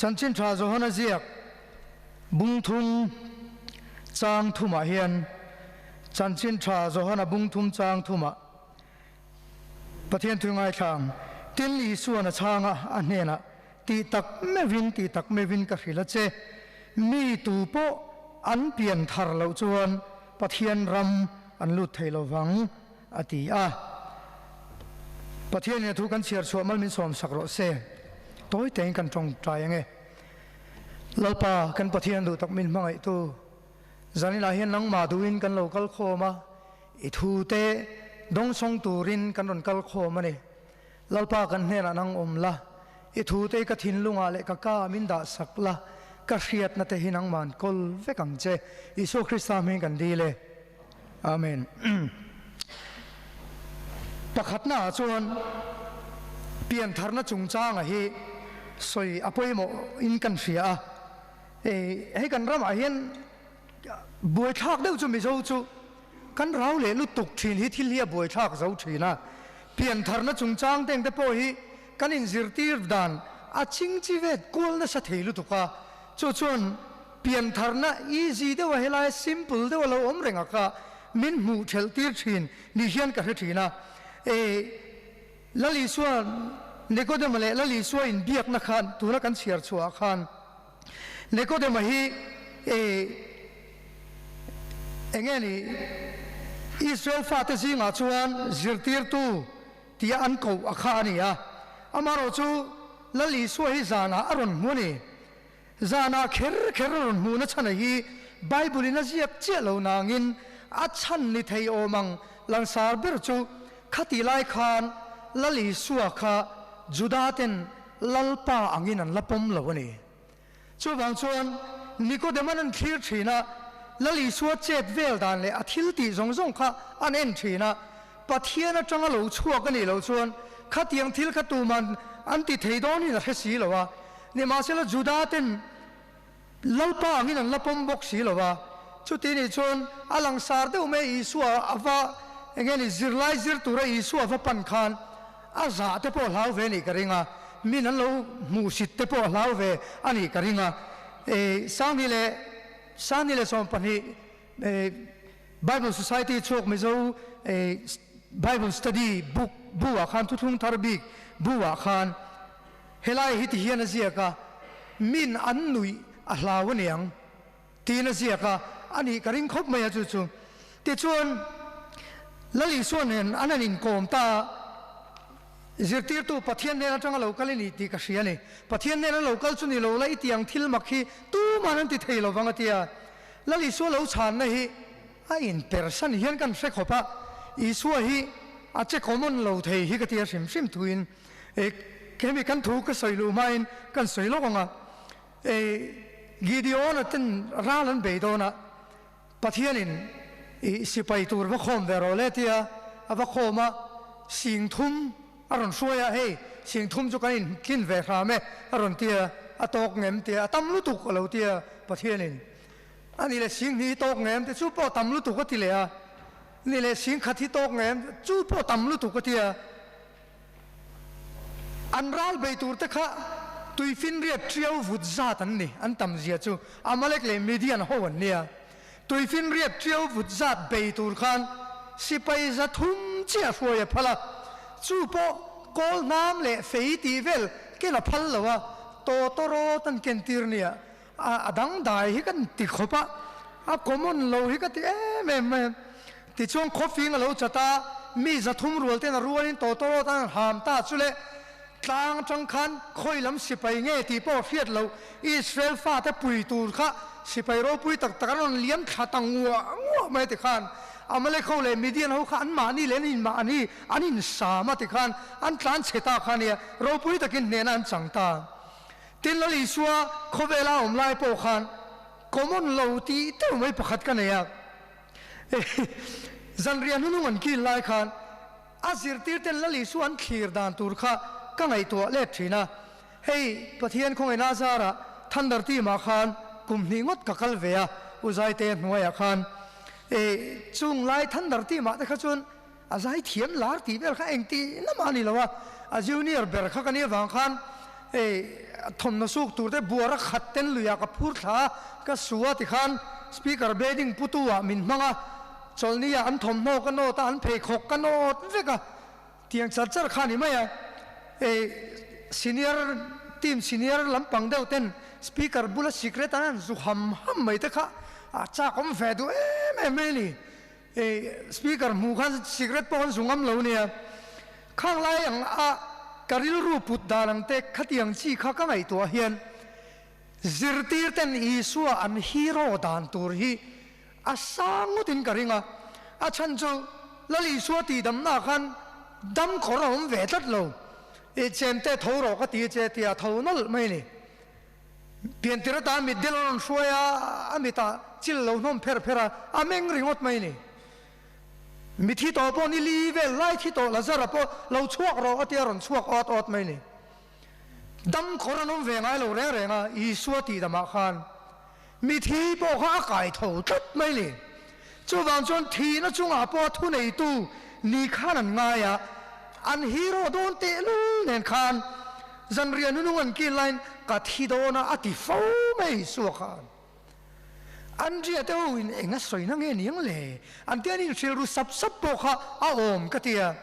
Chanchin Tha Johana ziak bung thum chang thumah hian Chanchin Tha Johana bung thum chang thumah Pathian thu ngaithlang tin Isuan a chhang a, a hnenah tih tak meuhin tih tak meuhin ka hrilh a che, mi tu pawh an pian thar loh chuan Pathian ram an lut thei lo vang a ti a. Pathianin a thu kan chhiar chhuah mal min sawm sak rawh se. Tawi tein kan tawngtai ange. Lalpa kan Pathian duh tak min hmangaihtu, zaninah hian nangmah duhin kan lo kal khawm a, i thu te dawngsawng turin kan rawn kal khawm a ni. Lalpa kan hnenah nang awm la, i thu te ka thinlungah leh ka ka min dah sak la, ka hriatna te hi nangman kawl vek ang che. Isua Krista hming kan dil e. Amen. Pakhatna ah chuan piantharna chungchanga hi sawi a pawimawh in kan hria a. Hei kan ramah hian buaithlak deuh chu Mizo chu kan rau leh lutuk thin hi thil hi a buaithlak zo thin a. Piantharna chungchang teng te pawh hi kan inzirtir dan a chingchi vet kual nasa thei lutuk a. Chu chuan Piantharna easy deuha helai simple deuha lo awm reng a kha min hmuh thelh tir thin ni hian ka hre thin a. E Lal Isua Nikodema leh Lal Isua inbiakna khan tuna kan chhiar chhuah ah khan Nikodema hi e enge ni Israel fate zingah chuan zirtirtu tia an koh a kha a ni a. Amaherawhchu chu Lal Isua hi zanah a rawn hmu a ni. Zanah kher kher a rawn hmuhna chhana hi Bible in a ziak chiah lo nangin a chhan ni thei awm ang langsar ber chu khati lai khan Lal Isua kha Juda ten Lalpa angin an la pawm lo a ni. Chuvang chuan Nikodem-an an thlir thin a, Lal Isua chet vel dan leh a thil tih zawng zawng kha an en thin a, Pathian atanga lo chhuak a nih loh chuan khatiang thil kha tuman an ti thei dawnin a hre si lo a. Nimahsela Juda ten Lalpa angin an la pawm bawk si lo a, chuti nih chuan a langsar deuh mai Isua a va eng nge ni zirlai zir tura Isua a va pan khan a zah te pawh a hlau ve a nih ka ring a, min an lo hmuhsit te pawh a hlau ve a nih ka ring a. Sangni leh Sangni leh 12 Bible Society chhuak Mizo Bible Study book bu ah khan thuthlung thar bik bu ah khan Helai hi ti hian a ziak a, min an nuih a hlau aniang tiin a ziak a, a nih ka ring khawp mai a chu chu. Tichuan, Lal Isua nen an han inkawm ta a, zirtirtu Pathian hnen atanga lo kal i nih tih ka hria a ni. Pathian hnena lo kal chu ni lo la i tiang thil mak hi tuman an ti thei lo vang a ti a. Lal Isua lo chhanna hi a inpersan hian kan hre khawp a, Isua hi a che common lo thei hi ka ti a hrim hrim thuin. E hemi kan thu ka sawi luh hmain kan sawi lawk ang a, e Gideon-a ten ral an bei dawn a, Pathianin i sipai tur va khawm ve rawh le tia a va khawm a, sing thum a rawn hruai a, hei sing thum chu kan intlin ve hram e a rawn tia, a tawk ngem tia a tam lutuk a lo tia Pathianin a ni leh sing hnih hi tawk ngem ti chu pawh tam lutuk a ti leh a, ni leh sing khat hi tawk ngem chu pawh tam lutuk a tia. An ral bei tur te kha tuifinriat ṭiau vut zat an ni, an tam zia chu Amalek leh Midian ho an nia. Tuifinriat ṭiau vut zat bei tur khan sipai 300 chiah hruai a phal a, chu pawh kawl hnam leh fei tih vel ken a phal lo a, tawtawrawt an ken tir nia. A dangdai hi kan ti khawp a, a common lo hi ka ti em em mai a. Tichuan khawfing a lo chat a, mi 300 rual ten a rualin tawtawrawt an ham ta chu le, tlang atang khan khawi lam sipai nge tih pawh hriat loh Israel fate pui tur kha sipai ropui tak tak an rawn liam thla ta nguah nguah mai ti khan Amalek ho leh Midian ho kha an mahni leh an inmahni an insam a ti khan an tlan chhe ta kha nia, ropui takin hnehna an chang ta. Tin Lal Isua khawvela awm lai pawh khan common lo tih deuh mai pakhat ka nei a. Zanriah hnunung an kil lai khan a zirtir ten Lal Isua an thlir dan tur kha ka ngaihtuah let thin a. Hei Pathian khawngaihna zarah Thunder team ah khan kum hnih ngawt ka kal ve a, U Zaite hnuaiah khan. Chung lai Thunder team ah te kha chuan A zai thiam lar tih vel kha engti lamah a ni lo a, a junior ber kha ka nih avang khan Ei, thawmhnaw suk tur te buara khat ten luiah ka phur thla a, ka su a tikhan speaker bedding putu ah min hmang a, chawlhni ah an thawmhnaw ka nawt a, an pheikhawk ka nawt vek a, tiang char char kha a ni mai a. Ei, senior team senior lampang deuh ten speaker bula secret an han zu ham ham mai te kha a chak awm ve duh em em mai a ni. Ei, speaker hmuh khan cigarette pawh an zu ngam lo nia. Khang lai ang a ka rilru put dan ang te khatiang chi kha ka ngaihtuah hian zirtir ten Isua an hero dan tur hi a sang ngawtin ka ring a. A chhan chu Lal Isua tihdamna khan dam khawr a awm ve tlat lo. I chemte tho rawh ka ti che tia tho nawlh mai a ni. Piantir atan mitdel a rawn hruai a, a mitah chil lo hnawm pher pher a, a meng ringawt mai a ni. Mithi tawh pawh ni li vel lai thi tawh Lazara pawh lo chhuak rawh a tia rawn chhuak awt awt mai a ni. Dam khawr an awm ve ngai lo reng reng a, Isua tihdamah khan mithi pawh kha a kai tho tlat mai a ni. Chuvang chuan thihna chungah pawh a thuneitu ni khan an ngai a, an hero dawn tehlul nen khan Zanriah nunung an kil laiin ka thi dawn a, a ti fo mai Isua khan. Andria te ho in eng a sawi na nge niang le? An tia an inhrilh ru sap sap pawh kha a awm ka ti a.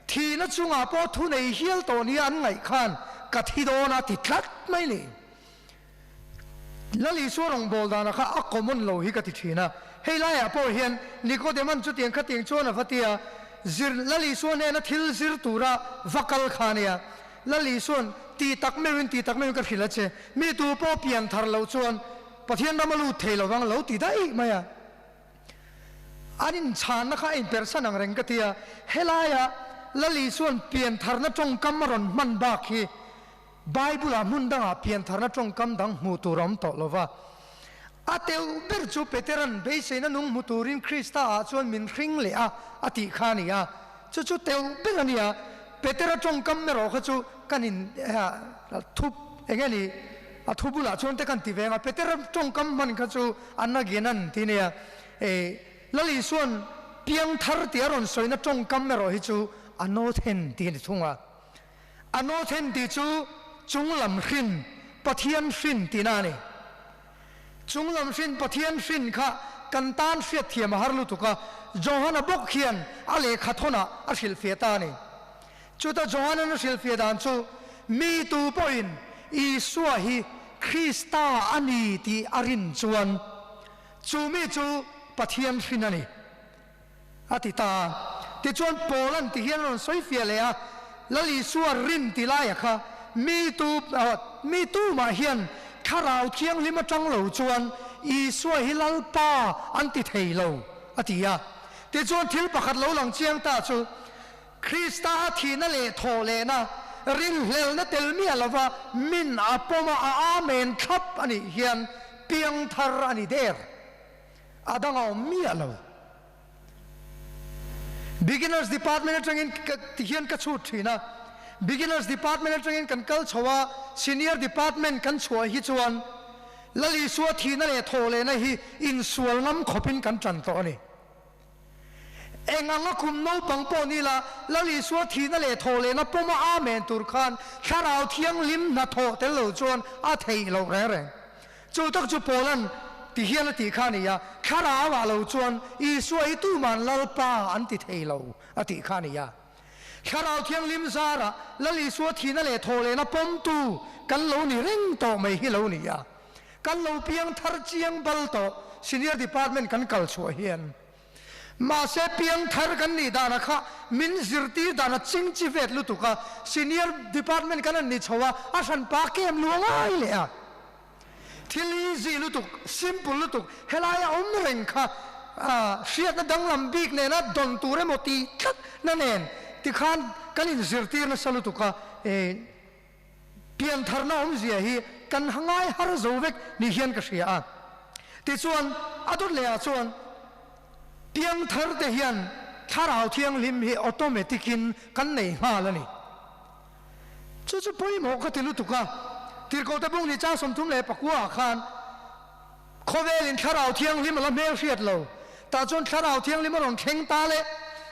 Thihna chungah pawh thu nei hial tawh nia an ngaih khan ka thi dawn a ti tlat mai ni. Lal Isua rawngbâwl dana kha a common lo hi ka ti ṭhin a. Hei laiah pawh hian Nicodeman chutiang khatiang chuan a va ti a, zir Lal Isua hnena thil zir tura va kal kha a nia. Lal Isua'n ti tak meuhin ti tak meuhin ka hrilh a che, mi tu pawh pian thar loh chuan Pathian ram a lut thei lo vang lo ti daih mai a. An inchhanna kha a inperhsan ang reng ka ti a, helaia Lal Isua'n pian tharna tawngkam a rawn hman bak hi Bible-ah hmun dangah pian tharna tawngkam dang hmuh tur a awm tawh lo va. A teuh ber chu Petera'n beiseina nung hmu turin Krista-ah chuan min hring leh a, a tih kha a ni a. Chu chu teuh ber a ni a. Petera tawngkam erawh kha chu kan in thup eng nge ni a thu bulah chuan te kan ti ve ang a. Petera tawngkam hman kha chu an again an ti nia. E Lal Isua'n piang thar tih a rawn sawina tawngkam erawh hi chu a nawthen tih a ni thung a. A nawthen tih chu chunglam hrin, Pathian hrin tihna a ni. Chunglam hrin, Pathian hrin kha kan tan hriatthiam a har lutuk a, Johana bawk hian a lehkha thawnah a hrilhfiah ta a ni. Chuta Johana'n a hrilhfiah dan chu, Mi tu pawhin Isua hi Krista a ni tih a rin chuan, chu mi chu Pathian hrin a ni. A ti ta a. Tichuan Paula'n ti hian a rawn sawi fiah leh a, Lal Isua rin ti laia kha mi tu mi tumah hian Thlarau Thianghlim atang lo chuan Isua hi Lalpa an ti thei lo, a ti a. Tichuan thil pakhat lo lang chiang ta chu Krista a thihna leh thawh lehna rinhlelna tel miah lova min a pawm a, a amen thlap a nih hian piangthar a ni der. A dang a awm miah lo. Beginners department atangin ti hian ka chhut thin a, Beginners department atangin kan kal chho a, Senior department kan chhuah hi chuan Lal Isua thihna leh thawh lehna hi insual ngam khawpin kan tan tawh a ni. Eng anga kum naupang pawh ni la, Lal Isua thihna leh thawh lehna pawma Amen tur khan Thlarau Thianghlim hnathawh tel lo chuan a theih loh reng reng. Chu tak chu Paula'n ti hian a tih kha a ni a, Thlarauah lo chuan Isua hi tuman Lalpa an ti thei lo a tih kha a ni a. Thlarau Thianghlim zarah Lal Isua thihna leh thawh lehna pawmtu kan lo ni reng tawh mai hi lo ni a. Kan lo piang thar chiang bal tawh Senior Department kan kal chhuah hian. Mahse piangthar kan nih dana kha min zirtir dana ching chi vet lutuk a, Senior Department kan han ni chho a, a hran pa kem lu a ngai leh a. Thil easy lutuk, simple lutuk, helai a awm reng kha hriatna danglam bik nena dawn tur emaw tih tlat na nen tikhan kan inzirtir nasa lutuk a, Piantharna awmzia hi kan ngai har zo vek ni hian ka hria a. Tichuan, a dawt lehah chuan piangthar te hian Thlarau Thianghlim hi automatic in kan nei nghal a ni. Chu chu pawimawh ka ti lutuk a. Tirhkohte bung ni chang 34 ah khan khawvelin Thlarau Thianghlim a la hmel hriat lo. Tah chuan Thlarau Thianghlim a rawn thleng ta le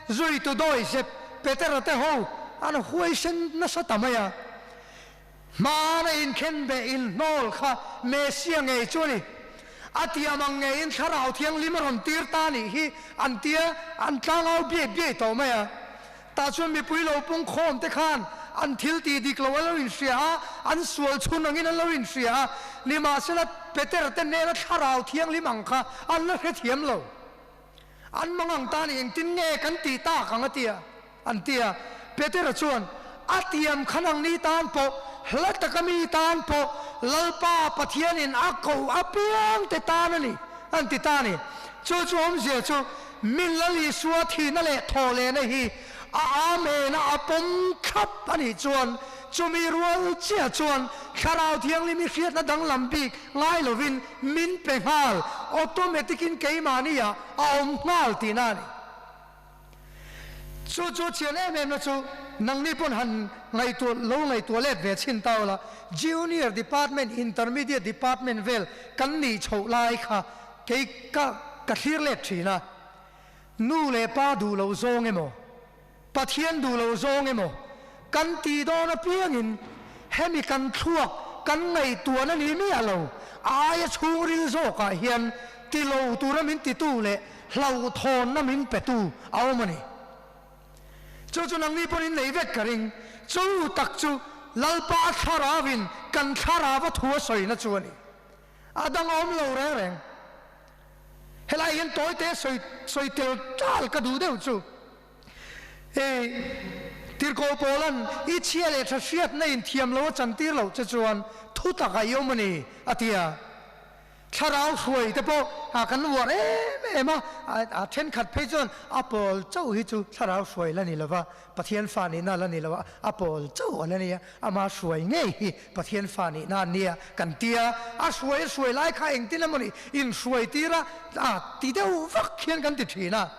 zuitu dawi zep Petera te ho an huaisen nasa ta mai a. Hmana inkhenbeh inhnawl kha Messia ngei chu a ni. A tiam ang ngeiin Thlarau Thianghlim a rawn tir ta nih hi an tia, an tlangau biai biai tawh mai a. Tah chuan mipui lo pung khawm te khan an thil tih dik lo an lo inhria a, an sual chhun angin an lo inhria a, nimahsela Peter te hnena Thlarau Thianghlim ang kha an la hrethiam lo. An mangang ta nih engtin nge kan tih tak ang a tia an ti a. Petera chuan, A tiam khan ang ni tan pawh, hla taka mi tan pawh Lalpa Pathianin a ko apiang te tan a ni, an ti ta a ni. Chu chu awmzia chu min Lal Isua thihna leh thawhlehna hi a Amen a a pawm thlap a nih chuan chumi rual chiah chuan Thlarau Thianghlim i hriatna danglam bik ngai lovin min pe nghal, automatic in keimahni ah a awm nghal tihna a ni. Chu chu chian em em na chu nangni pawn han ngaihtuah lo ngaihtuah let ve chhin ta ula, Junior Department, Intermediate Department vel kan nih chhoh lai kha kei ka ka thlir let thin a, nu leh pa duh loh zawng emaw, Pathian duh loh zawng emaw kan tih dawn apiangin hemi kan thluak kan ngaihtuahna ni miah lo, a aia chhungril zawkah hian ti lo tura min titu leh hlauhthawnna min petu a awm a ni. Chu chu nangni pawhin in nei vek ka ring. Chu tak chu Lalpa Thlarauin kan Thlarauva thu a sawina chu a ni. A dang a awm lo reng reng. Helai hian tawite sawi sawi tel tal ka duh deuh chu. Hei Tirhkoh Paula'n i chhia leh tha hriatna in thiam lo a chantir loh che chuan thu takah i awm a ni, a ti a. Thlarau hruai te pawh kan uar em em a, a thenkhat phei chuan a pawl chauh hi chu thlarau hruai la ni lova, Pathian fa nihna la ni lova, a pawl chauh a la nia, ama hruai ngei hi Pathian fa nihna a nia kan ti a, a hruai a hruai lai kha engtin emaw ni inhruai tir a, a ti deuh vak hian kan ti thin a.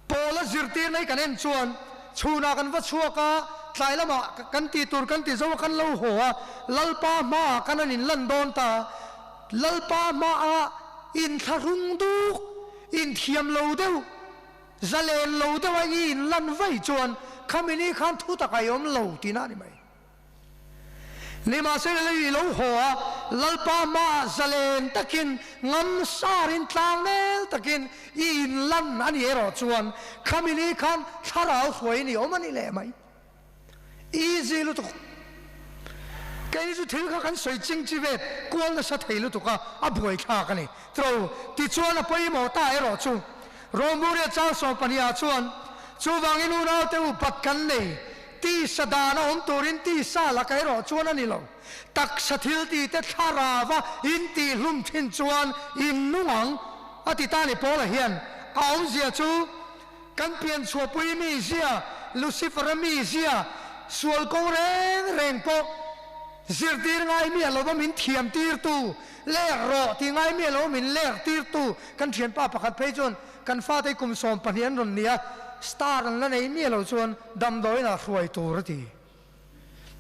Pawl a zirtir mai kan en chuan chhunah kan va chhuak a, tlai lamah kan tih tur kan ti zo a kan lo haw a, Lalpa hmaah kan an inlan dawn ta, Lalpa hmaah inthlahrung duk, inthiam lo deuh, zalen lo deuh a i inlan vaih chuan khami ni khan thu tak a i awm lo tihna a ni mai. Nimahsela lei i lo haw a, Lalpa hmaah zalen takin, ngam sarin tlangnel takin i inlan a ni erawh chuan khami ni khan thlarau hruai ni awm a ni leh mai. Easy lutuk. Keini chu thil kha kan sawi ching chi vet kual nasa thei lutuk a, a buaithlak a ni. Tro, tichuan a pawimawh ta erawh chu Romuria chang 12 ah chuan chuvangin unaute upat kan nei. Tisa dan a awm turin tisa laka erawh chuan a ni lo. Taksa thil tite thlarava in tihhlum thin chuan in nung ang, a ti ta ni Paula hian. A awmzia chu kan pianchhuahpui mizia, Lucifer-a mizia, sual kawng reng reng pawh zirtir ngai miah lova min thiam tirtu, ler rawh tih ngai miah lova min ler tirtu kan thianpa pakhat phei chuan Kan fate kum 12 an rawn ni a, star an la nei miah lo chuan damdawiin ah hruai tur a ti.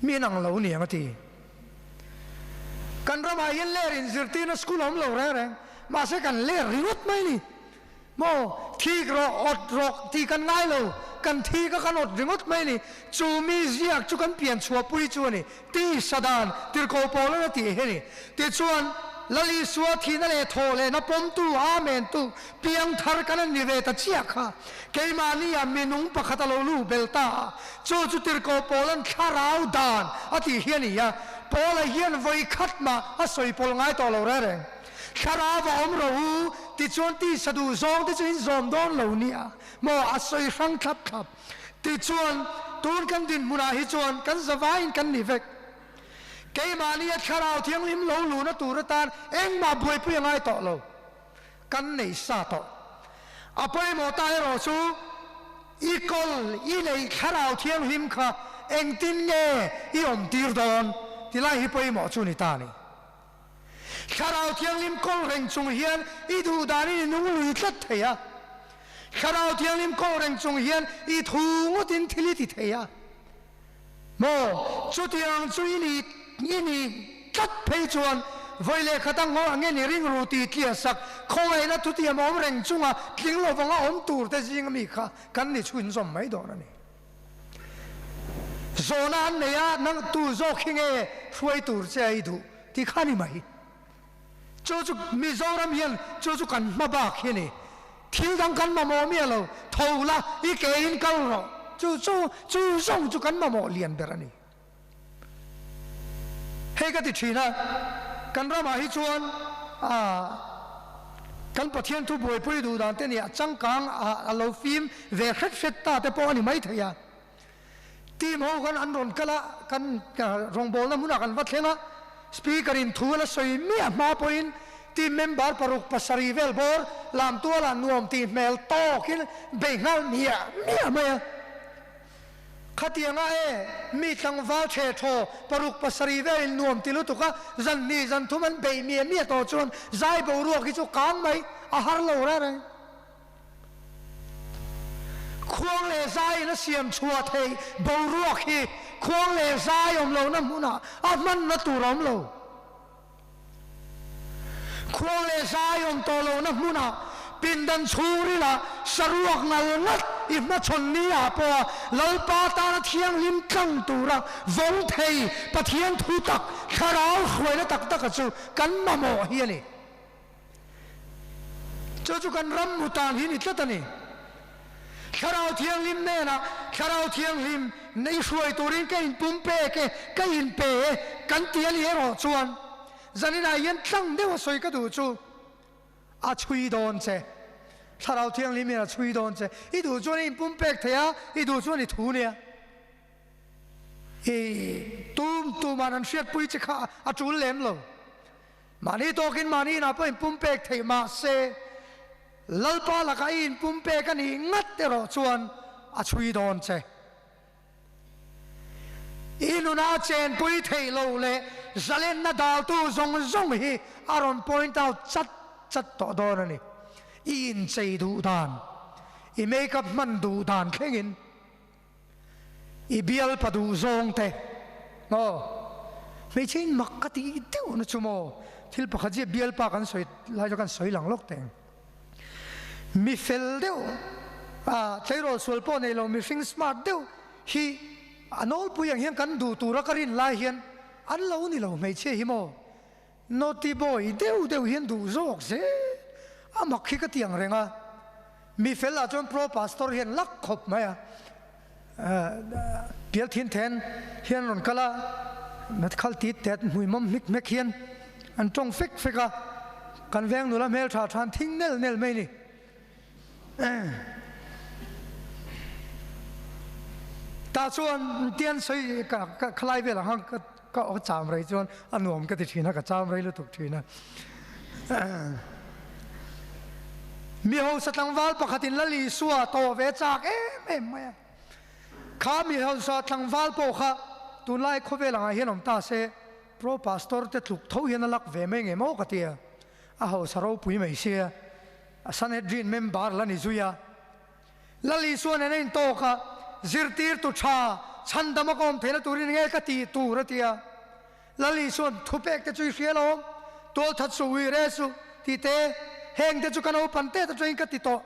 Mi an ang lo niang a ti. Kan ramah hian ler inzirtirna school a awm lo reng reng, mahse kan ler ringawt mai ni. Maw, thik rawh, awt rawh tih kan ngai lo, kan thik a kan awt ringawt mai ni. Chu mi ziak chu kan pian chhuahpui chu a ni. Ti Sadan, Tirhkoh Paulan a tih hi a ni. Tichuan, Lal Isua thihna leh thawh lehna pawmtu, Amen tu, piangthar kan an ni ve ta chiah kha. Keimahni ah minung pakhat a lo luh bel ta a, chu chu Tirhkoh Paulan thlarau dan a tih hi a ni a. Paula hian vawi khat mah a sawi pawlh ngai tawh lo reng reng. Thlarau a awm rawh u, tichuan tisa duh zawng te chu in zawm dawn lo nia maw a sawi hrang thlap thlap. Tichuan, tun kan dinhmunah hi chuan kan zavaiin kan ni vek. Keimahni a Thlarau Thianghlim lo luhna tur atan engmah buaipui a ngai tawh lo. Kan nei sa tawh. A pawimawh ta erawh chu i kawl i neih Thlarau Thianghlim kha engtin nge i awmtir dawn tilai hi pawimawh chu ni ta a ni. Thlarau Thianghlim kawl reng chung hian i duh danin i nung lui tlat thei a. Thlarau Thianghlim kawl reng chung hian i thu ngawtin thil i ti thei a. Maw, chutiang chu i nih i nih tlat phei chuan vawi leh khat a ngawh nge ni ringru tih tliah sak khawngaihna thutiam awm reng chunga tling lovanga awm tur te zinga mi kha kan ni chhunzawm mai dawn a ni. Zawhna an nei a, nang tu zawk hi nge hruai tur che a i duh tih kha a ni mai. Chu chu Mizoram hian chu chu kan hma bak hi a ni. Thil dang kan mamawh miah lo, tho la i ke in kal rawh. Chu chu chu zawng chu kan mamawh lian ber a ni. Hei ka ti thin a, kan ramah hi chuan kan Pathian thu buaipui duh dan te nia changkang a lo fim ve hret hret ta te pawh a ni maithei a. Team ho khan an rawn kal a, kan rawngbawlna hmunah kan va thleng a, Speaker in thu a la sawi miah hma pawhin team member paruk pasarih vel bawr lam tualah nuam tih hmel tawkin bei nghal miah miah mai a. Khatianga e, mi tlangval ṭhe ṭhaw paruk pasarih velin nuam ti lutuk a, zan hnih zan thum an beih miah miah tawh chuan zai boruak hi chu kang mai a har lo reng reng. Khuang leh zai in a siam chhuah theih boruak hi khuang leh zai awm lohna hmunah a hmanna tur a awm lo. Khuang leh zai awm tawh lohna hmunah pindan chhungrilah saruak ngal ngat i hmachhawn ni ah pawha Lalpa tana thianghlim tlang tura vawng thei Pathian thu tak, thlarau hruaina tak taka chu kan mamawh hi a ni. Chu chu kan ram hmu tan hi ni tlat a ni. Thlarau Thianghlim hnenah Thlarau Thianghlim nei hruai turin ka inpum pek e, ka inpe e kan ti a ni erawh chuan zaninah hian tlang deuha sawi ka duh chu a chhui dawn che. Thlarau Thianghlim hian a chhui dawn che. I duh chuan i inpum pek thei a, i duh chuan i thu nia. I tum tuman an hriatpui che kha a tul lem lo. Mahni tawkin mahni inah pawh inpumpek theih mah se, Lalpa lakah i inpumpek a nih ngat erawh chuan a chhui dawn che. I nuna chenpui theih loh leh zalenna daltu zawng zawng hi a rawn point out chat chat tawh dawn a ni. I inchei duh dan, i make up hman duh dan thlengin. I bialpa duh zawng te maw? Hmeichhe in mak ka tih deuh na chu maw? Thil pakhat zia bialpa kan sawi lai chu kan sawi lang lawk teng. Mi fel deuh a tleirawl sual pawh nei lo mihring smart deuh hi a nawlpui ang hian kan duh tura ka rin lai hian an lo ni lo hmeichhia hi maw? Naughty boy deuh deuh hian duh zawk zel a mak hi ka ti ang reng a, mi fel ah chuan pro pastor hian lak khawp mai a, pial thin then hian rawn kal a, khal tit tet hmui mawm hmik hmek hian an tawng fek fek a, kan veng nula hmel tha than thing nel nel mai ni. Tah chuan tian sawi ka khalai velah khan ka ka cham rei chuan a nuam ka ti thin a, ka cham rei lutuk thin a. Mi hausa tlangval pakhatin Lal Isua tawh ve chak em em mai a. Kha mi hausa tlangval pawh kha tunlai khawvel angah hian awm ta se, Pro Pastor te tluk tho hian a lak ve mai nge maw ka ti a. A hausa ropui mai sia. A Sanhedrin member la ni zui a. Lal Isua nen a intawk a, zirtirtu tha chhandam a ka awm theihna turin nge ka tih tur a ti a. Lal Isua'n thupek te chu i hria lo, tualthat suh, ui re suh tih te, heng te chu ka naupan tet atangin ka ti tawh.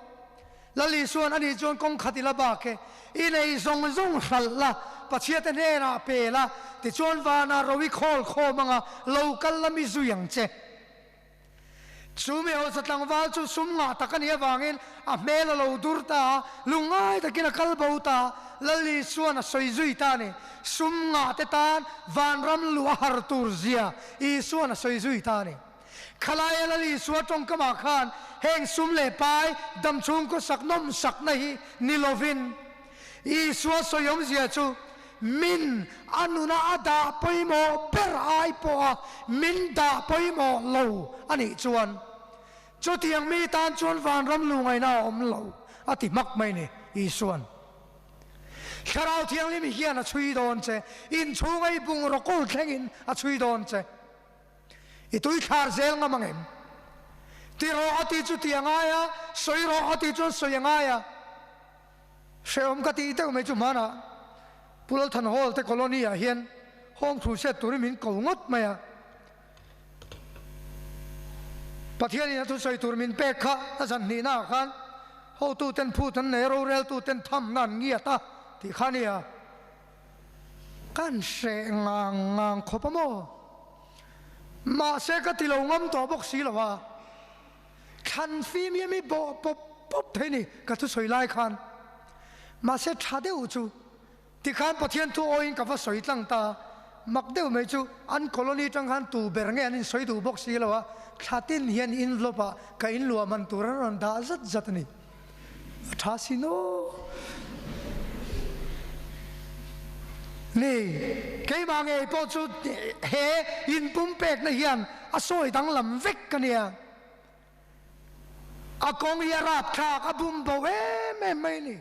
Lal Isua'n ani chuan kawng khat i la bak e, i nei zawng zawng hralh la, Pathiate hnenah pe la, tichuan vanah ro i khawl khawm anga lo kal la mi zui ang che. Chu mi hausa tlangval chu sum ngah tak a nih avangin a hmel a lo dur ta a, lungngai takin a kal bo ta a, Lal Isua'n a sawi zui ta a ni. Sum ngah te tan vanram luh a har tur zia Isua'n a sawi zui ta a ni. Khalaia Lal Isua tawngkamah khan heng sum leh pai damchhung khawsak nawmsakna hi ni lovin Isua sawi awmzia chu Min a nuna a dah pawimawh ber ai pawha min dah pawimawh lo a nih chuan chutiang mi tan chuan vanram lungaina a awm lo a ti hmak mai ni Isua'n. Thlarau Thianghlim hian a chhui dawn che, inchhunga i bungraw kawl thlengin a chhui dawn che. I tui thlar zel ngam ang em? Ti rawh a ti chu ti a ngai a, sawi rawh a ti chuan sawi a ngai a. Hrehawm ka tih deuh mai chu hmanah Pu Lalthan Hall te colony ah hian home crusade turin min ko ngawt mai a. Pathian in a thusawi tur min pek kha a zan hnihna ah khan hotu ten phut an nei a, roreltu ten thamna an ngiat a tih kha a ni a. Kan hreh ngang ngang khawp a maw? Mahse ka ti lo ngam tawh bawk si lo a, thlan fim hi mi bawh pawp pawp thei ni ka thusawi lai khan. Mahse tha deuh chu tikhan Pathian thu awiin ka va sawi tlang ta, mak deuh mai chu an colony tang khan tu ber nge an insawi duh bawk si lo a, thla tin hian envelope ah ka inluah man tur an rawn dah zat zat a ni. A tha si naw. Ni, keimah ngei pawh chu he inpumpekna hian a sawi danglam vek ka nia. A kawng hi a rapthlak, a bum bo em em mai a ni.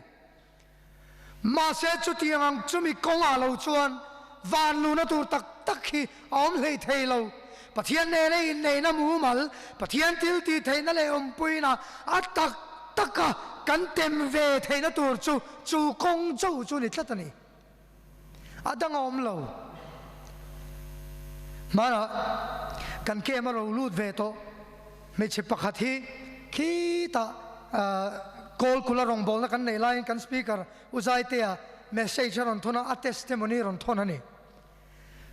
Mahse chutiang ang chumi kawngah lo chuan van luhna tur tak tak hi a awm hlei thei lo. Pathian nena inneihna mumal, Pathian thil tih theihna leh awmpuina a tak taka kan tem ve theihna tur chu chu kawng cho chu ni tlat a ni. A dang a awm lo. Hmanah kan kem a ro lut ve tawh. Hmeichhe pakhat hi khitah Kawlkula rawngbawlna kan neih laiin kan Speaker U Zaitea message a rawn thawn a, a testimony rawn thawn a ni.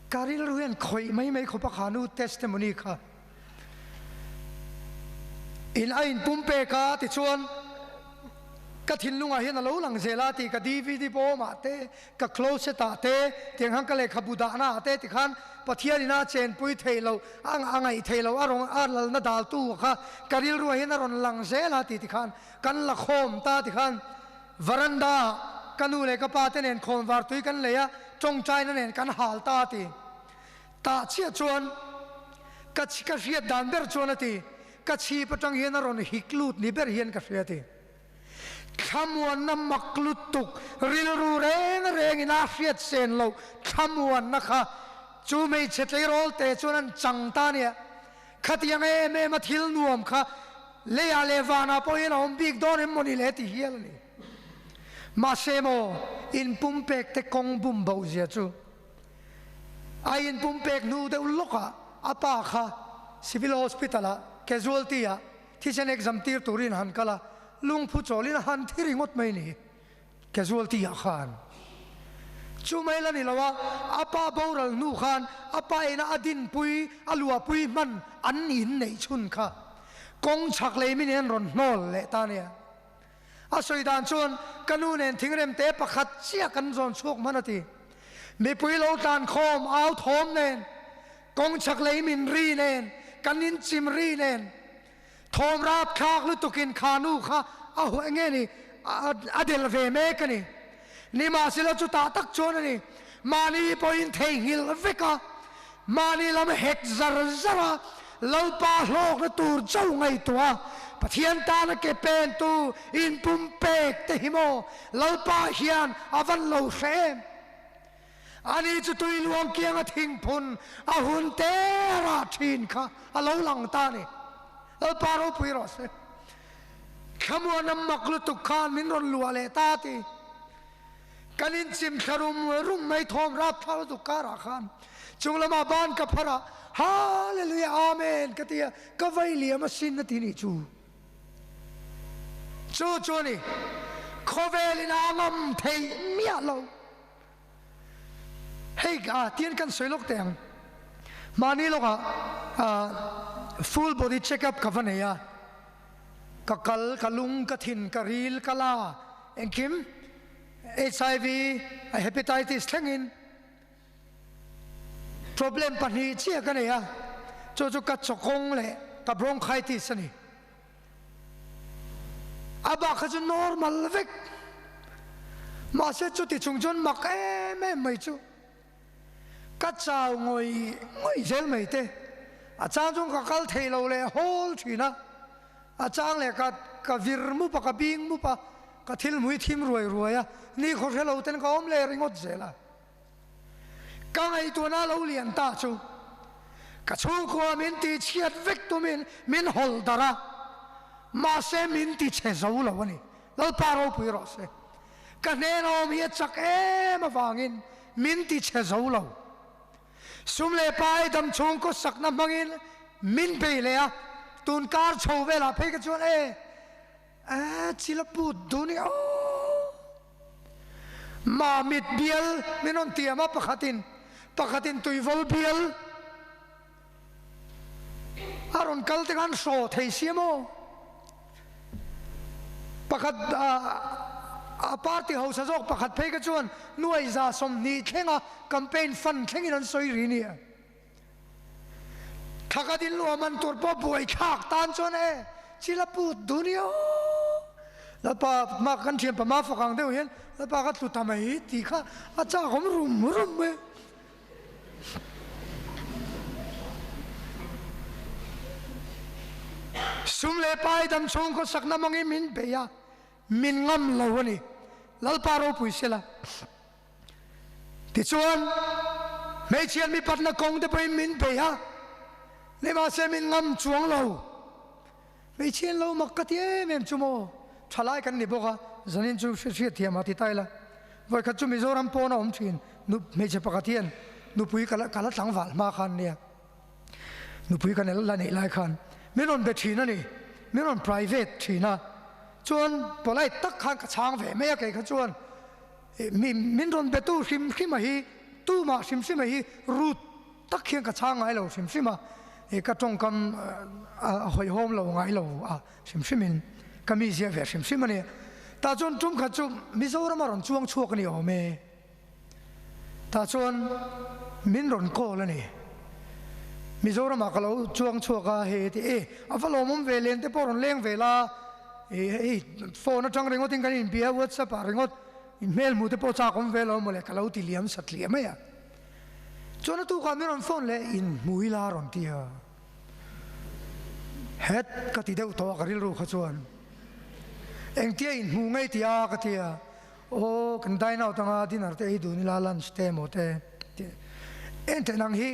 Ka rilru hian khawih mai mai khawp a kha nu testimony kha. In a inpumpek a tichuan ka thinlungah hian a lo lang zel a tih ka dvd bawmah te, ka closet ah te, tiang khan ka lehkhabu dahna ah te tikhan Pathian ina a chenpui theih loh, a ngaih theih loh, a rawn a lalna daltu kha ka rilruah hian a rawn lang zel a tih tikhan kan la khawm ta tikhan veranda ah ka nu leh ka pa te nen khawnvar tui kan lei a, tawngtaina nen kan hal ta a ti. Tah chiah chuan ka ka hriat dan ber chuan a ti, ka chhip atang hian a rawn hik lut ni ber hian ka hria a ti. Thlamuanna mak lutuk, rilru reng rengin a hriat sen loh thlamuanna kha chu hmeichhe tleirawl te chuan an chang ta nia. Khatiang em em a thil nuam kha leiah leh vanah pawh hian a awm bik dawn em maw ni le ti hial a ni. Mahse maw inpumpek te kawng bum boh zia chu A inpumpek hnu deuh lawkah a pa kha Civil Hospital ah casualty ah thisen exam tir turin a han kal a, lungphu chawlin a han thi ringawt mai ni casualty ah khan. Chu mai la ni lo a, a pa boral hnu khan a pa ina a dinpui, a luahpui hman an inneih chhun kha kawng chhak lei min in an rawn hnawl leh ta nia. A sawi dan chuan ka nu nen thingrem te pakhat chiah kan zawn chhuak hman a ti. Mipui lo tlan khawm au thawm nen, kawng chhak lei min ri nen, kan inchim ri nen, thawm rap thlak lutukin kha nu kha a huah nge ni a del ve mek a ni. Nimahsela chutah tak chuan a ni, mahni pawhin theihnghilh vek a, mahni lam hek zar zar a, Lalpa hlawkna tur cho ngaihtuah a, Pathian tana ke pentu inpumpek te hi maw Lalpa hian a van lo hre em? Ani chu tui luang kianga thingphun a hun te rah thin kha a lo lang ta a ni. Lalpa ropui rawh se. Thlamuana mak lutuk khan min rawn luah leh ta ti. Kan inchim thla rum rum mai thawm rap thla lutuk karah khan chung lamah ban ka phar a, Hallelujah Amen ka ti a, ka vei liam asin a ti nih chu. Chu chu a ni, khawvelin a ngam theih miah lo. Hei a tian kan sawi lawk teh ang. Mahni lawkah full body check up ka va nei a, ka kal, ka lung, ka thin, ka ril, ka la, engkim HIV, hepatitis thlengin problem pahnih chiah ka nei a, chu chu ka chawkawng leh ka bronchitis a ni. A bak kha chu normal vek. Mahse chuti chung chuan mak em em mai chu ka chau ngawih ngawih zel mai te. A chang chuan ka kal thei lo leh hawl thin a, a chang leh ka ka vir mup a, ka bing mup a, ka thil hmui thim ruai ruai a, ni khaw hre lo ten ka awm leh ringawt zel a. Ka ngaihtuahna lo lian ta chu ka chhungkua min ti chhiat vek tumin min hawl darh a, mahse min ti chhe zo lo a ni. Lalpa ropui rawh se. Ka hnena awm hi a chak em avangin min ti chhe zo lo. Sum leh pai dam chhungkaw sakna hmangin min bei leh a, tun kar chho velah phei ka chuan e, A chil a put dun i aw. Mamit bial min rawn tiam a pakhatin pakhatin Tuivawl bial a rawn kal te khan hraw thei sia maw? Pakhat a party hausa zawk pakhat phei kha chuan nuai 20 thlenga campaign fund thlengin an sawi ri nia. Thla ka din luah man tur pawh buai thlak tan chuan e chil a put dun i aw Lalpa mah kan thian pama fak ang deuh hian Lalpa ka tlu ta mai tih kha a chak awm rum rum mai. Sum leh pai dam chhung khawsakna mangin min bei a, min ngam lo a ni. Lalpa ropui sela. Tichuan, hmeichhiat mipatna kawng te pawhin min bei a, nimahse min ngam chuang lo. Hmeichhian lo mak ka ti em em chu maw? Thalai kan ni bawk a, zanin chu hriat thiam a ti ta ila. Vawikhat chu Mizoram pawn a awm thin, nu hmeichhe pakhat hian nupui ka la ka la tlangval hma khan nia, nupui ka la neih lai khan min rawn be thin a ni, min rawn private thin a, chuan polite tak khan ka chhang ve mai a kei kha chuan. Mi min rawn betu hrim hrim a hi, tumah hrim hrim a hi rut tak hian ka chhang ngai lo hrim hrim a, ka tawngkam a hawihhawm lo ngai lo a hrim hrim in ka mi zia ve hrim hrim a ni. Tah chuan tum khat chu Mizoram a rawn chuang chhuak a ni awm e. Tah chuan min rawn call a ni. Mizoram ah ka lo chuang chhuak a hei ti e a va lawmawm ve len te pawh rawn leng ve la. Hei phone atang ringawt in kan inbia whatsapp ah ringawt in hmel hmuh te pawh chak awm ve lo mawle ka lo ti liam sat hliah mai a. Chuan a tukah min rawn phone leh in hmu ila rawn ti a. Het ka ti deuh tawh a ka rilru kha chuan engtia in hmu ngei ti a ka ti a. Aw kan dine out anga dinner te ei dun ila lunch te emaw te ti en theih nang hi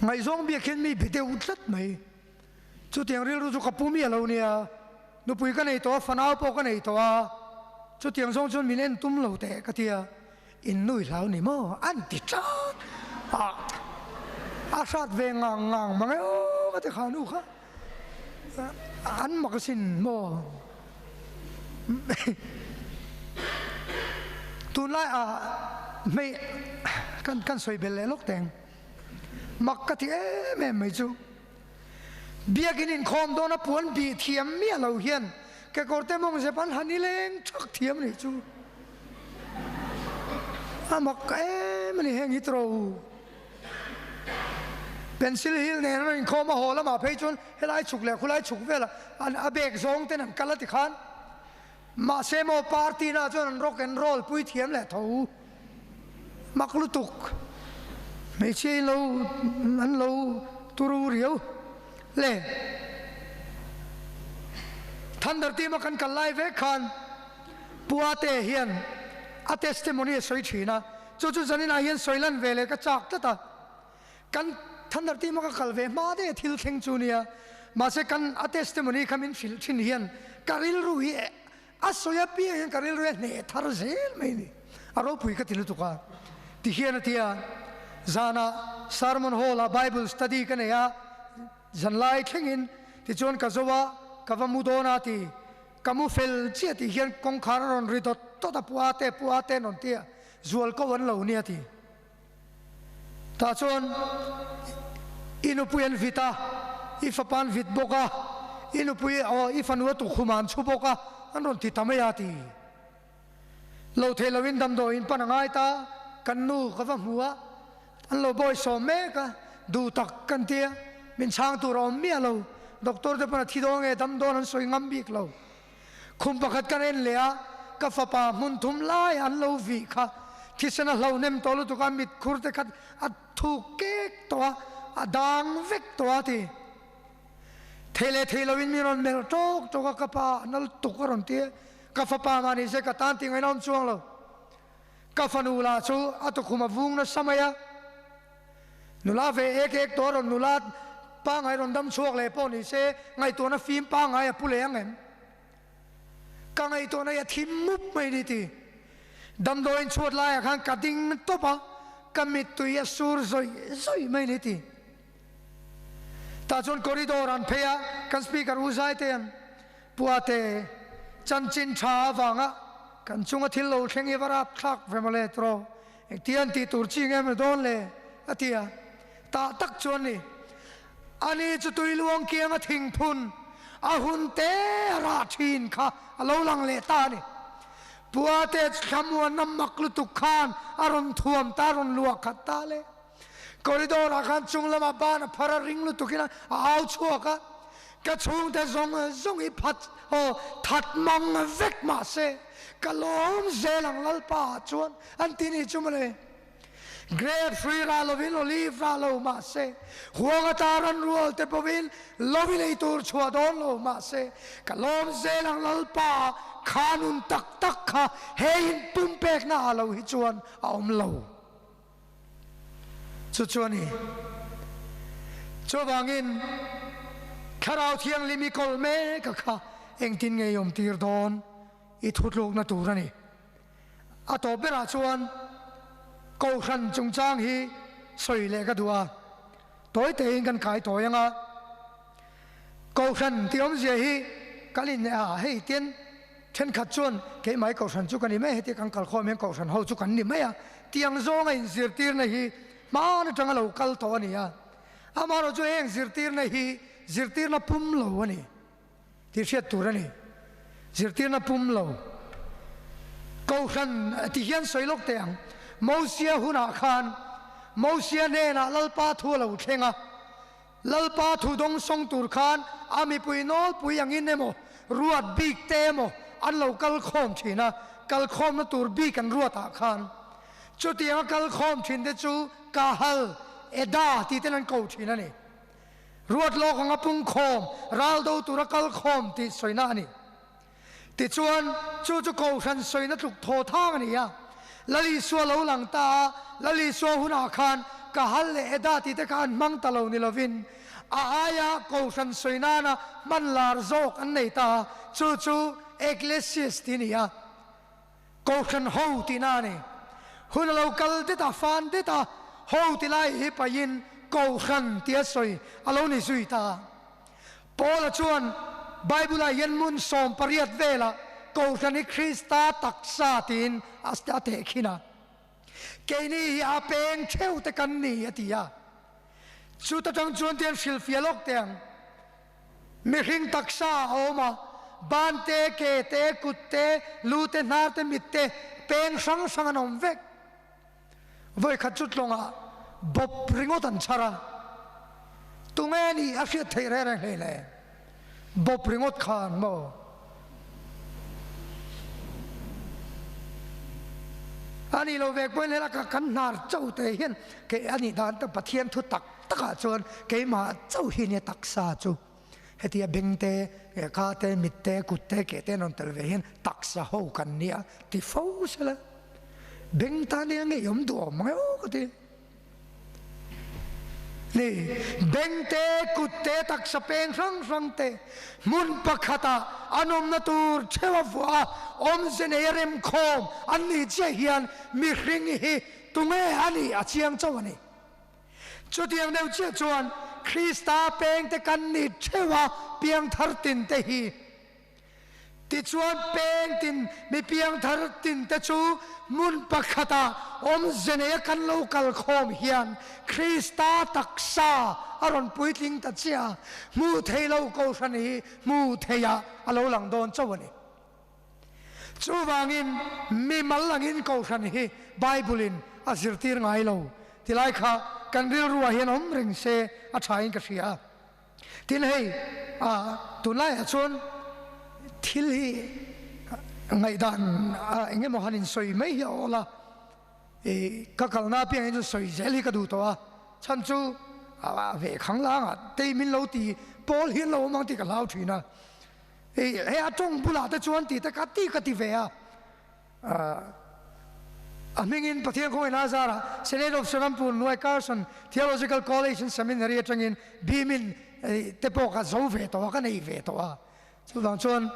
ngaihzawng biak hian mi be deuh tlat mai. Chutiang rilru chu ka pu miah lo nia, nupui ka nei tawh a, fanau pawh ka nei tawh a, chutiang zawng chuan min en tum lo teh ka ti a, in nui hlau ni maw? An ti tlat a, a hrat ve ngang ngang mang e aw ka ti kha nu kha, an mak asin maw? Tunlai ah hmei kan sawi bel leh lawk teng, mak ka ti em em mai chu. Biakin inkhawm dawna puan bih thiam miah lo hian kekawrte mawng zep an han i leng thak thiam nih chu a mak em a ni heng hi tro. Pencil heel nen an inkhawm a haw lamah phei chuan helai chhuk leh khulai chhuk velah an a bag zawng ten an kal a ti khan mahse maw party na chuan an rock and roll pui thiam leh tho. Mak lutuk, hmeichhia in lo an lo turu riau le. Thunder team a kan kal lai vek khan Puate hian a testimony a sawi thin a, chu chu zaninah hian sawi lan ve leh ka chak tlat a. Kan Thunder team a ka kal ve hma daih a thil thleng chu nia, mahse kan a testimony kha min hrilh thin hian ka rilru hi A sawi apiang hian ka rilru a hneh thar zel mai ni. A ropui ka ti lutuk a. Ti hian a ti a, Zanah Sermon Hall ah Bible study ka nei a, zanlai thlengin tichuan ka zo a, ka va mu dawn a ti. Ka mu fel chiah tih hian kawngkhar a rawn ri dawt dawt a, Pu Ate, Pu Ate an rawn ti a, zual ko an lo nia ti. Tah chuan i nupui an vit a, i fapa an vit bawk a, i nupui aw i fanu a tukkhum ah an chhu bawk a, an rawn ti ta mai a ti. Lo theih loin damdawiin pan a ngai ta, kan nu ka va hmu a, an lo bawi sawm mek a, duh tak kan ti a, min chhang tur a awm miah lo, doctor te pawn a thi dawn nge dam dawn an sawi ngam bik lo. Khum pakhat kan en leh a, ka fapa hmun thum lai an lo vih kha thisen a hlohnem tawh lutuk a, mit khur te khat a thuk kek tawh a, a dang vek tawh a ti. Thei leh thei loin min rawn melh tawk tawk a, ka pa a nal tuk a rawn ti a, ka fapa mah ni se ka tan tih ngaihna awm chuang lo. Ka fanu lah chu a tukhum a vung nasa mai a, nula ve ek ek tawh a rawn nula pangngai rawn dam chhuak leh pawh ni se ngaihtuahna fim pangngai a pu leh ang em? Ka ngaihtuahna hi a thim mup mai ni ti. Damdawiin chhuat laiah khan ka ding tawp a, ka mittui a sur zawih zawih mai ni ti. Tah chuan corridor an phei a, kan speaker u Zaitean Puate chanchin tha avanga. Kan chunga thil lo thleng hi va rapthlak ve mawle tiraw? Engtia an tih tur chi nge maw dawn le? a ti a. Tah tak chuan ni. Ani chu tui luang kianga thingphun a hun te a rah thin kha a lo lang leh ta a ni. Puate chu thlamuanna mak lutuk khan a rawn thuam ta, a rawn luah khat ta le. Corridor ah khan chung lamah ban a phar a ring lutukin a au chhuak a, Ka chhungte zawng zawng hi phat aw that mang vek mahse ka lawm zel ang Lalpa ah chuan an ti ni chu mawle. Grape hrui rah lovin olive rah lo mahse huang ata ran rual te pawhin lo i lei tur chhuah dawn lo mahse ka lawm zel ang Lalpa ah kha nun tak tak kha he in pumpekna ah lo hi chuan a awm lo. Chu chu a ni. Chuvangin, Thlarau Thianghlim i kawl mek a kha engtin nge i awm tir dawn i thutlukna tur a ni. A tawp berah chuan Kohhran chungchang hi sawi leh ka duh a, tawi tein kan kai tawi ang a. Kohhran tih awmzia hi kan inneih a, hei tin thenkhat chuan keimah Kohhran chu ka ni mai, heti kan kalkhawm hian Kohhran ho chu kan ni mai a, tiang zawnga inzirtirna hi hmaan atanga lo kal tawh a ni a. Amaherawhchu chu heng zirtirna hi zirtirna pum lo a ni tih hriat tur a ni. Zirtirna pum lo Kohhran ti hian sawi lawk teh ang. Mosia hunah khan Mosia hnenah Lalpa thu a lo thleng a. Lalpa thu dawngsawng tur khan a mipui nawlpui angin emaw, ruat bik te emaw an lo kal khawm thin a, kal khawmna tur bik an ruatah khan chutianga kal khawm thin te chu Kahal, Eda tih ten an ko thin a ni. Ruat lawk anga pung khawm, ral do tura kal khawm tih sawina a ni. Tichuan, chu chu Kohhran sawina tluk thaw thang a ni a. Lal Isua lo lang ta a, Lal Isua hunah khan Kahal leh Eda tih te kha an hmang ta lo ni lovin, a aia Kohhran sawi nana hman lar zawk an nei ta a, chu chu Ecclesias tih a ni a, Kohhran ho tihna a ni. Hun a lo kal det a, fan det a, ho ti lai hi pahin Kohhran tia sawi a lo ni zui ta a. Paula chuan Bible-ah hian hmun 18 velah Kohhran hi Krista taksa tiin a tehkhin a. Keini hi a peng theuh te kan ni a ti a. Chuta tang chuan tian hrilhfiah lawk teh ang. Mihring taksa a awm a, ban te, ke te, kut te, lu te, hnar te, mit te, peng hrang hrang an awm vek. Vawikhat chu tlawngah bawp ringawt an chhar a, tunge nih a hriat theih reng reng hlei le? Bawp ringawt khan maw? A nih lo ve pawhin helai ka kan hnar chauh te hian kei a nih dan Pathian thu tak takah chuan keimah chauh hi nia taksa chu hetia beng te, ka te, mit te, kut te, ke te an rawn tel ve hian taksa ho kan nia ti fo sela. Beng tan nia ngei awm duh awm mang e aw ka ti. Ni, beng te, kut te, taksa peng hrang hrang te hmun pakhatah an awmna tur theuh a vuah a, awmze nei a remkhawm an nih chiah hian mihring hi tunge a nih a chiang chauh a ni. Chutiang deuh chiah chuan Krista pengte kan ni theuh a piangthar tin te hi. Tichuan peng tin mi piangthar tin te chu hmun pakhatah awmze neia kan lo kal khawm hian Krista taksa a rawn puitling ta chiah a, hmuh theih lo Kohhran hi hmuh theihah a lo lang dawn chauh a ni. Chuvangin mimal angin Kohhran hi Bible-in a zirtir ngai lo tilai kha kan rilruah hian awm reng se a thain ka hria. Tin hei tunlaiah chuan thil hi ngaihdan eng emaw han insawi mai hi a awl a, ka kalna apiangin chu sawi zel hi ka duh tawh a, chhan chu ve khang langah tei min lo ti pawl hi an lo awm ang tih ka hlau thin a, hei a tawng bulah te chuan tih te ka ti ka ti ve a. A hmingin Pathian khawngaih na zarah Senate of Serampur hnuai Carson Theological College and Seminary atangin Bimin te pawh ka zo ve tawh a, ka nei ve tawh a. Chuvang chuan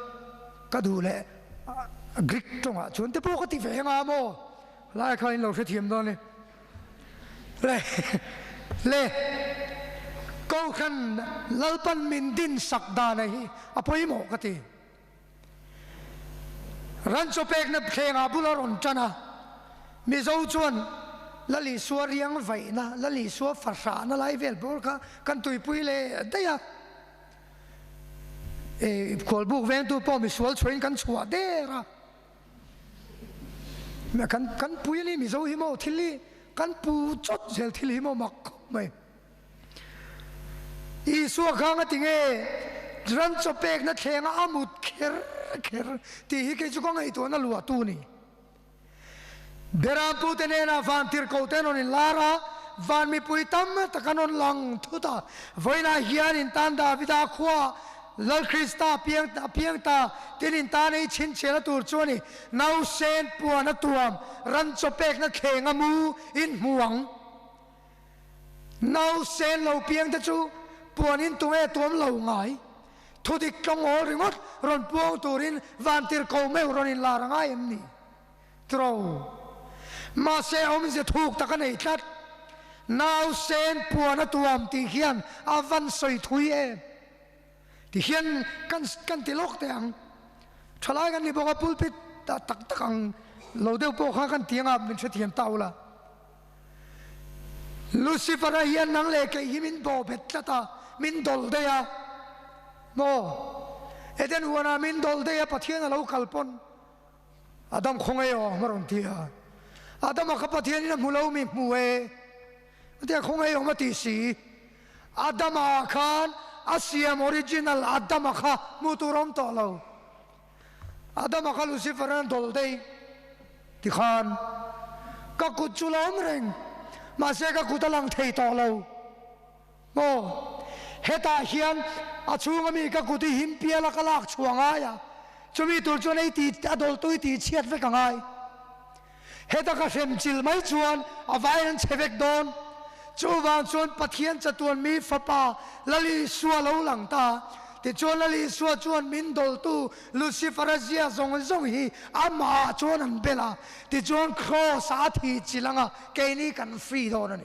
ka duh leh Greek tawngah chuan te pawh ka ti ve anga maw? Lai kha in lo hrethiam dawn e. Le le Kohhran Lalpan min din sak dana hi a pawimawh ka ti. Ran chaw pekna thlengah bul a rawn tan a, Mizo chuan Lal Isua riang vaihna, Lal Isua fahrahna lai vel bawr kha kan tuipui leh daih a. E, khualbuk vengtu pawh misual chhuahin kan chhuah der a. Kan, kan pui a ni Mizo hi maw thil hi kan pu chawt zel thil hi maw mak khawp mai. Isua kha nga tinge ran chaw pekna thlenga a mut kher kher tih hi kei chu ka ngaihtuahna luahtu ni. Berampute nena van tirhkohte an rawn inlar a, van mipui tam tak an rawn lang thut a. Vawiinah hian in tan Davida khua Lal Krista piang a piang ta, tin in tan ei chhinchhiahna tur chu a ni. Nausen puan a tuam, ran chaw pekna thleng a mu in hmu ang. Nausen lo piang te chu puan in tunge tuam lo ngai. Thudik tlawngawl ringawt rawn puang turin vantirhkoh meuh rawn inlar a ngai em ni? Tro. Mahse awmzia thuk tak a nei tlat. Nausen puan a tuam tih hian a van sawi thui em? Ti hian kan kan ti lawk teh ang. Thalai kan ni bawk a, pulpit ah tak tak ang lo deuh pawh kha kan ti anga min hrethiam ta ula. Lucifer-a hian nang leh kei hi min bawh bet tlat a, min dawl daih a. Maw? Eden huanah min dawl daih a, Pathian a lo kal pawn Adam khawngaih aw a rawn ti a. Adama kha Pathianin a hmu lo mi hmu e a ti a, khawngaih awm a ti si. Adama khan a siam original Adama kha hmuh tur a awm tawh lo. Adama kha Lucifer-an a dawl daih ti khan ka kut chu la awm reng, mahse ka kut a lang thei tawh lo. Maw? Hetah hian a chhunga mi ka kut i him pial a ka lak chhuah ngai a, chumi tur chuan ei ti a dawltu i tih chhiat vek a ngai. Heta ka hrem chil mai chuan a vaiin an chhe vek dawn. Chuvang chuan Pathian chatuan mi Fapa Lal Isua lo lang ta. Tichuan Lal Isua chuan min dawltu Lucifer-a zia zawng zawng hi amah ah chuan an bel a, tichuan Kraws-ah a thih chil anga keini kan free dawn a ni.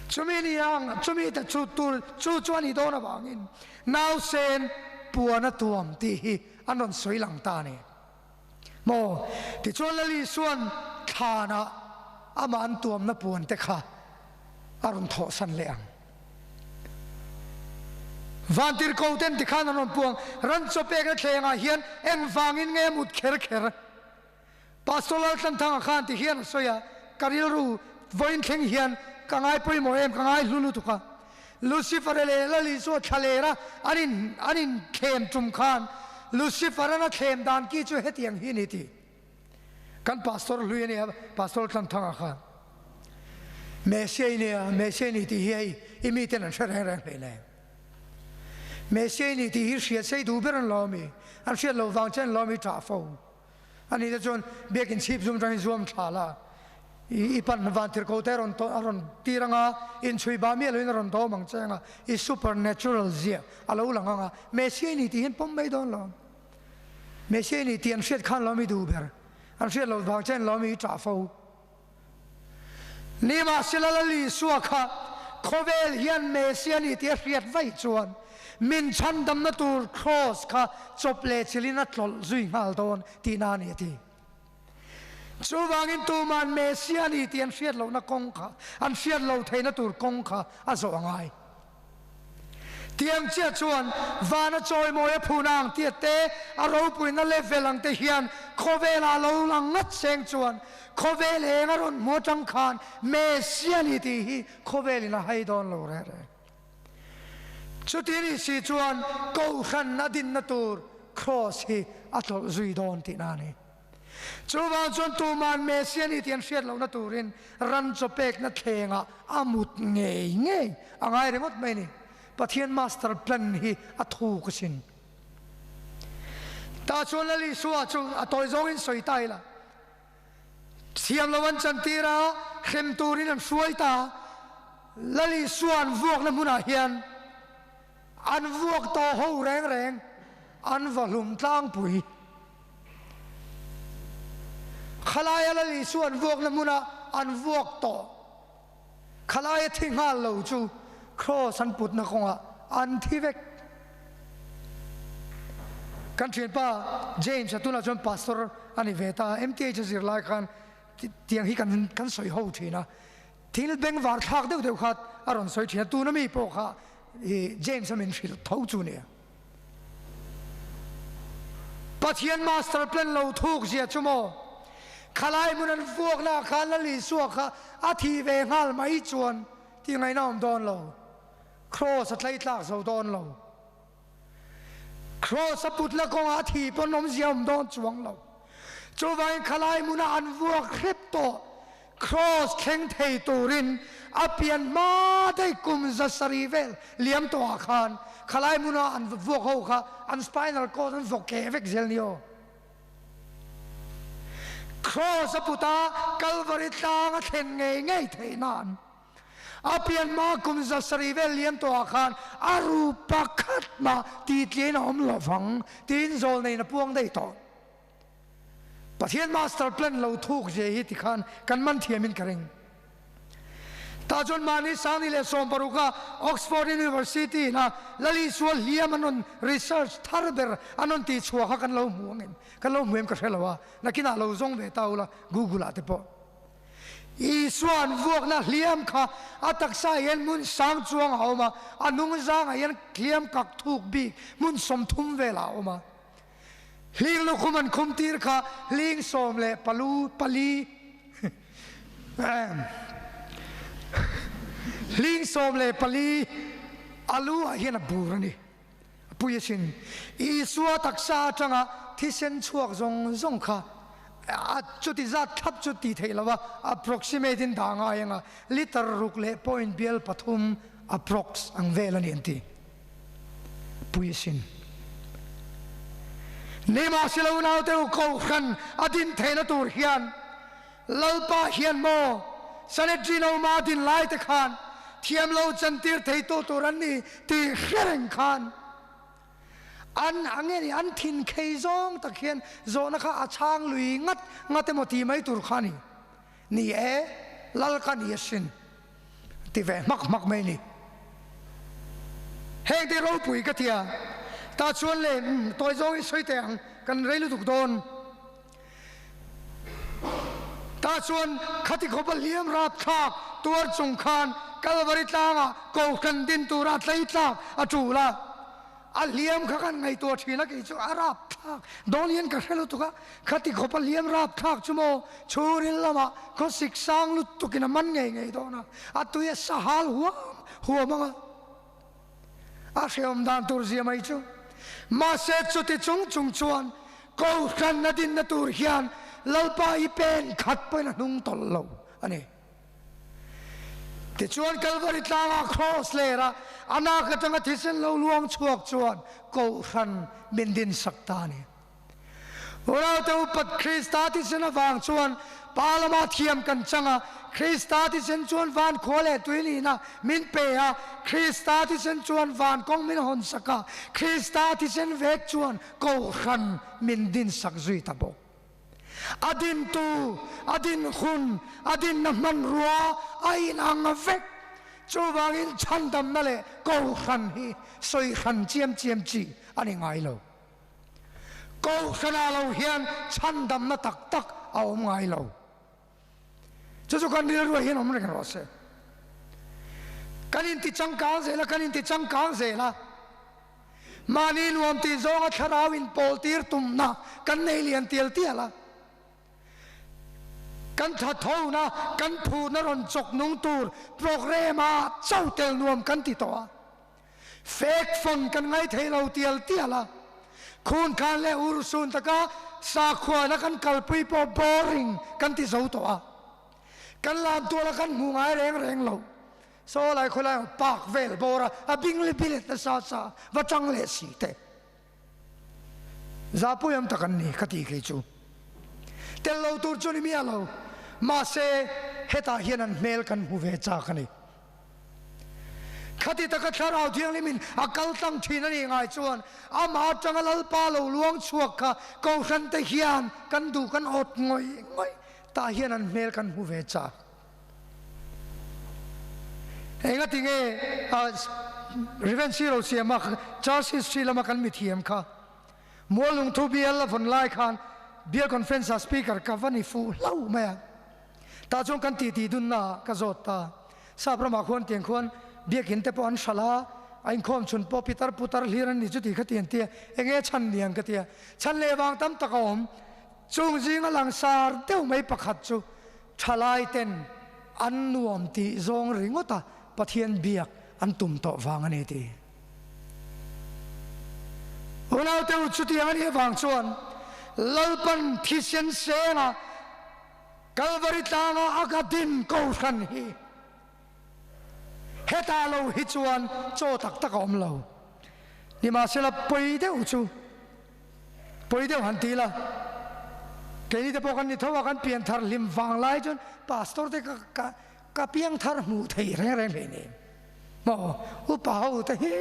Chumi ni ang, chumi te chu tur chu chu a nih dawn avangin nausen puan a tuam tih hi an rawn sawi lang ta a ni. Maw? Tichuan Lal Isua'n thlanah amah an tuamna puan te kha a rawn thawhsan leh ang. Vantirhko ten tikhan an rawn puang, ran chaw pekna thlengah hian engvangin nge a mut kher kher? Pastor Laltlanthanga khan ti hian a sawi a, ka rilru vawiin thleng hian ka ngai pawimawh em, ka ngai hlu lutuk a. Lucifer-a leh Lal Isua thlalera an in an inthlem tum khan Lucifer-an a thlem dan ki chu hetiang hi a ni ti. Kan pastor hlui a nia, Pastor Tlanthanga khan. Messiah i nia, Messiah i ni tih hi hei i miten an hre reng reng hlei nei. Messiah i ni tih hi hriat sei duh ber an lo a mi, an hriat loh vang che an lo a mi ṭah fo. Ani te chuan biakin chhip zum tangin zuam thla la, i pan van tirhko te a rawn a rawn tir anga, inchhui bah miah loin a rawn dawm ang che anga, i supernatural zia a lo lang anga, Messiah i ni tih hian pawm mai dawn lo. Messiah i ni tih an hriat khan lo mi duh ber, an hriat loh vang chuan lo mi i ṭah fo. Nimahsela Lal Isua kha khawvel hian Messiah a ni tih a hriat vaih chuan min chhandamna tur Kraws kha chawp leh chilhin a tlawlh zui nghal dawn tihna a ni a ti. Chuvangin tuma'n Messiah a ni tih an hriat lohna kawng kha, an hriat lo theihna tur kawng kha a zawh a ngai. Tiang chiah chuan vana chawimawi a phuna ang tiat te, a ropuina level ang te hian khawvelah lo lang ngat seng chuan khawvel eng a rawn hmu atang khan Messiah ni tih hi khawvelin a hai dawn lo reh reh. Chuti ni si chuan Kohhran a dinna tur Kraws hi a tlawlh zui dawn tihna a ni. Chuvang chuan tuma'n Messiah ni tih an hriat lohna turin ran chaw pekna thlengah a mut ngei ngei a ngai ringawt mai a ni. Pathian master plan hi a thuk asin. Tah chuan Lal Isua chu a tawi zawngin sawi ta ila, thiam lo an chantir a, hrem turin an hruai ta. Lal Isua an vuakna hmunah hian an vuak tawh ho reng reng an va hlum tlangpui. Khalaia Lal Isua an vuakna hmuna an vuak tawh khalaia thi nghal lo chu Kraws an putna kawngah an thi vek. Kan thianpa James a tunah chuan pastor a ni ve ta, MTH a zir lai khan tiang hi kan kan sawi ho thin a, thil bengvar thlak deuh deuh kha a rawn sawi thin a, tuna mi pawh kha i James a min hrilh tho chu nia. Pathian master plan lo thuk zia chu maw? Khalai hmun an vuakna ah khan Lal Isua kha a thi ve nghal mai chuan tih ngaihna awm dawn lo. Kraws a tlei tlak zo dawn lo. Kraws a putna kawngah a thi pawn awmzia awm dawn chuang lo. Chuvangin khalai hmunah an vuak hrep tawh. Kraws thleng thei turin a pian hma daih kum 700 vel liam tawhah khan khalai hmuna an vuak ho kha an spinal cord an vawk keh vek zel ni aw. Kraws a put a, Kalvari tlang a thlen ngei ngei theih nan a pian hma kum 700 vel liam tawhah khan a ru pakhat mah titliain a awm lovang tiin zawlneiin a puang daih tawh. Pathian master plan lo thuk zia hi tikhan kan man thiamin ka ring. Tah chuan mahni Sangni leh 16 a Oxford University in a Lal Isua hliam an rawn research thar ber an rawn tih chhuah kha kan lo hmu ang em? Kan lo hmu em ka hre lo a, nakinah lo zawng ve ta ula Google ah te pawh. Isua an vuakna hliam kha a taksa ah hian hmun sang chuang a awm a, a hnungzang ah hian hliam kak thuk bik hmun 30 vel ah a awm a. Hling lukhum an khum tir kha hling sawm leh palu pali hling 14 a lu ah hian a bur a ni. A pui asin. Isua taksa atanga thisen chhuak zawng zawng kha a chuti zat thlap chu tih theih lova approximate in dah ngai anga liter ruk leh point bial pathum approx ang vel a ni an ti. Pui asin. Nimahsela unaute u Kohhran a din theihna tur hian Lalpa hian maw Sanhedrin a uma din lai te khan thiam lo chantir theitu tur an ni tih hre reng khan an ange ni an thin khei zawng tak hian zawhna kha a chhang lui ngat ngat emaw ti mai tur kha a ni. Ni e, Lal ka ni asin ti ve hmak hmak mai ni. Heng te ropui ka tia, tah chuan le tawi zawng i sawi teh ang, kan rei lutuk dawn. Tah chuan khati khawp a hliam rapthlak tuar chung khan Kalvari tlangah Kohhran din tura tlei tlak a tul a. A hliam kha kan ngaihtuah thin a, kei chu a rapthlak dawn hian ka hre lutuk a, khati khawp a hliam rapthlak chu maw chhuril lamah khawsik sang lutukin a man ngei ngei dawn a, a tui a sahal huam huam ang a, a hrehawm dan tur zia mai chu. Mahse chuti chung chung chuan Kohhran a dinna tur hian Lalpa i pen khat pawhin a hnung tawlh lo a ni. Tichuan Kalvari tlangah kraws lera a nak atanga thisen lo luang chhuak chuan Kohhran min dinsak ta a ni. Uraute upat Krista thisen avang chuan Pa lama thiam kan chang a, Krista thisen chuan van khua leh tui nihna min pe a, Krista thisen chuan van kawng min hawnsak a, Krista thisen vek chuan Kohhran min dinsak zui ta bawk. A dintu, a dinhun, a dinna hmanrua a inang vek. Chuvangin chhandamna leh Kohhran hi sawi hran chiam chiam chi a ni ngai lo. Kohhranah lo hian chhandamna tak tak a awm ngai lo. Chu chu kan rilruah hian awm reng rawh se. Kan inti changkang zel a, kan inti changkang zel a. Mahni nuam tih zawnga thlarau inpawl tir tumna kan nei lian tial tial a. Kan thathona, kan phurna rawn chawk nung tur programme ah cho tel nuam kan ti tawh a. Fek fang kan ngai thei lo tial tial a. Khun khan leh urhsun taka sakhuana kan kalpui pawh boring kan ti zo tawh a. Kan lam tuala kan hmu ngai reng reng lo. Saw lai khawlai ang park vel bawr a, a bing le bilet nasa sa va tang leh si te. Zapui am tak an ni ka ti kei chu. Tel lo tur chu ni miah lo. Mahse hetah hian an hmel kan hmu ve chak a ni. Khati taka Thlarau Thianghlimin a kal tlang thin a nih ngai chuan amah atanga Lalpa lo luang chhuak kha Kohhran te hian kan duh kan awt ngawih ngawih tah hian an hmel kan hmu ve chak. Engati nge Rev. Siro Siama Church History lama kan mithiam kha? Muallungthu bial a vawn lai khan Bial Conference ah Speaker ka va ni fuh hlauh mai a. Tah chuan kan titi dunna ah ka zawt ta. Sap ramah khuan tiang khuan biakinn te pawh an hralh a, a inkhawm chhun pawh pitar putar hlir an ni chu ti kha ti an ti a, enge chhan ni ang ka ti a. Chhan leh vang tam tak a awm. Chung zinga langsar deuh mai pakhat chu thalai ten an nuam tih zawng ringawt a Pathian biak an tum tawh vang a ni ti. Unaute u chutiang a nih avang chuan Lalpan thisen senga Kalvari tlanga a ka din kohhran hi hetah lo hi chuan chaw tak tak a awm lo. Nimahsela pawi deuh chu pawi deuh han ti ila, keini te pawh kan ni tho a, kan pian thar hlim vang lai chuan pastor te ka ka piang thar hmuh theih reng reng hlei ni maw? Upa ho te hi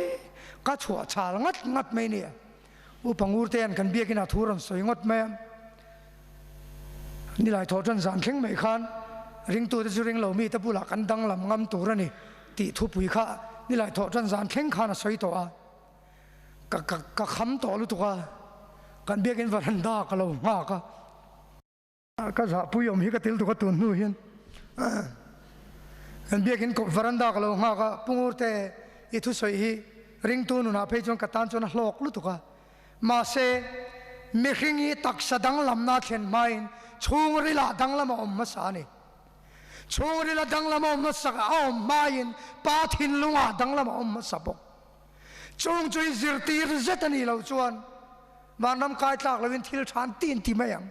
ka chhuah chhal ngat ngat mai nia. Upa ngur te hian kan biakin a thu rawn sawi ngawt mai a. Nilai thawh tan zan thleng mai khan ringtute chu ring lo mite bulah kan danglam ngam tur a ni tih thupui kha nilai thawh tan zan thleng khan a sawi tawh a. Ka ka ka kham tawh lutuk a, kan biakin varanda ka lo nghak a. Ka zahpui awm hi ka til tuk a tun hnu hian kan biakin varanda ka lo nghak a, Pu Ngurte i thusawi hi ringtu nunah phei chuan ka tan chuan a hlawk lutuk a, mahse mihring hi taksa danglamna thlen hmain chhungrilah danglam a awm hmasa a ni. Chhungrila danglam a awm hmasa a awm hmain pa thinlungah danglam a awm hmasa bawk. Chung chu i zirtir zet a nih loh chuan Vanram kai tlak loin thil tha an ti an ti mai ang.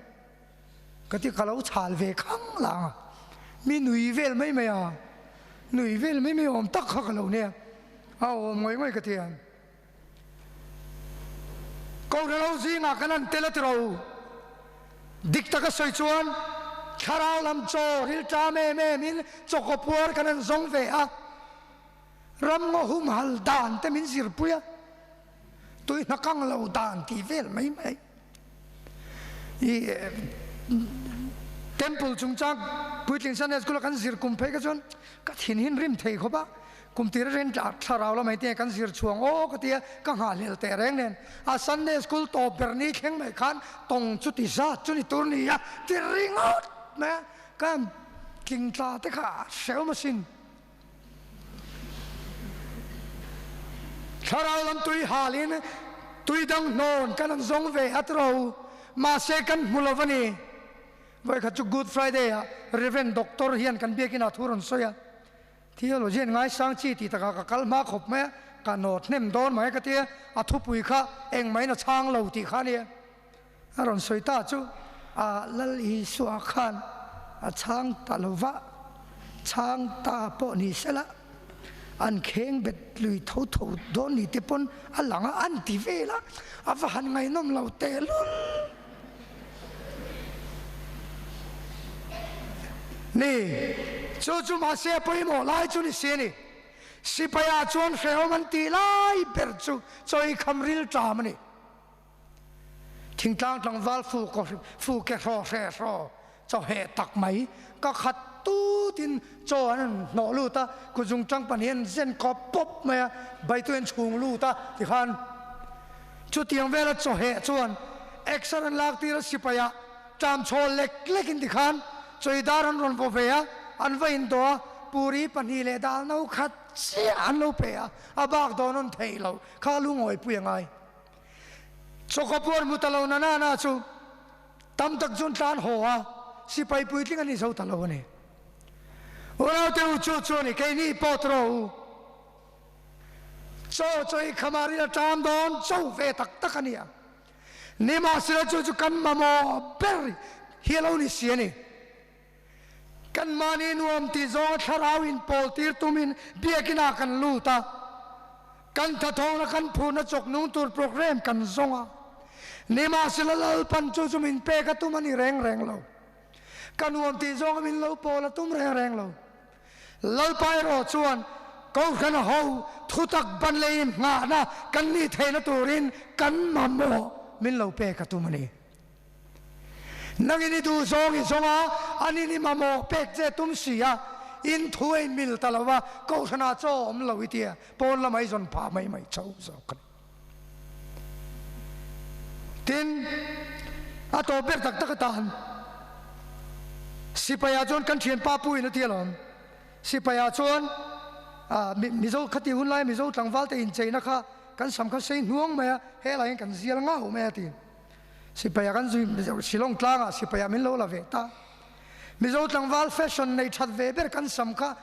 Ka ti ka lo chhal ve khang lang a, mi nui vel mai mai a, nui vel mai mai awm tak kha ka lo nia, a awm ngawih ngawih ka ti a. Kohhran ho zingah kan han tel a ti ro, dik taka sawi chuan thlarau lam chaw rilṭam em em in chawkaw puar kan han zawng ve a, ram ngaw humhal dan te min zirpui a. Tui hna kang lo dan tih vel mai mai. I temple chungchang puitling Sunday school a kan zir kum phei kha chuan ka thin hin rim thei khawp a, kum tir rin thlarau lamah te kan zir chhuang aw ka tia ka nghahhlel teh reng nen a Sunday school tawp ber ni thleng mai khan tawng chu ti zat chu ni tur ni a ti ringawt mai a, ka tling tla te kha a hrehawm asin. Thlarau lam tui halin tui dang hnawn kan an zawng ve at ro, mahse kan hmu lo a ni. Vawikhat chu Good Friday ah Rev. Doctor hian kan biakin ah thu rawn sawi a, Theologian ngaisang chi tih takah ka kal hma khawp mai a, ka nawt hnem dawn mai ka tia, a thupui kha engmah in a chhang lo tih kha a nia. A rawn sawi ta chu a Lal Isua khan a chhang ta lo va, chhang ta pawh ni sela an kheng bet lui tho tho dawn ni te pawn a lang a, an ti vel a, a va han ngaihnawm lo tehlul. Ni, chu chu mahse a pawimawh lai chu ni si a ni. Sipai-ah chuan hrehawm an tih lai ber chu chawikham rilṭam a ni. Thingtlang tlangval fu kaw fu ke hraw hre hraw chaw heh tak mai ka khat tutin chaw an han hnawh lut a, kuzung tang pahnih an zen kawp pawp mai a, baitu an chhung lut a tikhan chutiang vela chaw heh chuan exer an lak tir a sipai ah tram chhawl lek lek in tikhan chawi dar an rawn vaw ve a, an va indawh a, puri pahnih leh dal no khat chiah an lo pe a, a bak dawn an theih loh kha lungawipui a ngai. Chawka puar hmu ta lo na na na chu tam tak chuan tlan haw a, sipai puitling an inzo ta lo a ni. Unaute u chu chu a ni, keini pawh tawh u. Chaw chaw i khamah rin a ṭam dawn cho ve tak tak a nia. Nimahsela chu chu kan mamawh ber hi a lo ni si a ni. Kan mahni nuam tih zawnga thlarau inpawl tir tumin biakin ah kan lut a, kan thathawngna kan phurna chawk nung tur program kan zawng a. Nimahsela Lalpan chu chu min pek a tum a ni reng reng lo. Ka nuam tih zawnga min lo pawl a tum reng reng lo. Lalpa erawh chuan Kohhran ho thutak ban leh inngahna kan nih theihna turin kan mamawh min lo pek a tum a ni. Nangin i duh zawng i zawng a, anin i mamawh pek che tum si a, in thu a inmil ta lo va, Kohhranah chaw awm lo i tia, pawn lamah i zawn phah mai mai chho zawk a ni. Tin, a tawp ber tak tak atan Sipai ah chuan kan thianpa pu in a ti alawm. Sipai ah chuan Mizo khati hun lai Mizo tlangval te incheina kha kan sam kha sei hnuang mai a, helai hian kan zial ngau mai a ti. Sipai ah kan zui Shillong tlang ah sipai ah min lo la ve ta. Mizo tlangval fashion nei that ve ber kan sam kha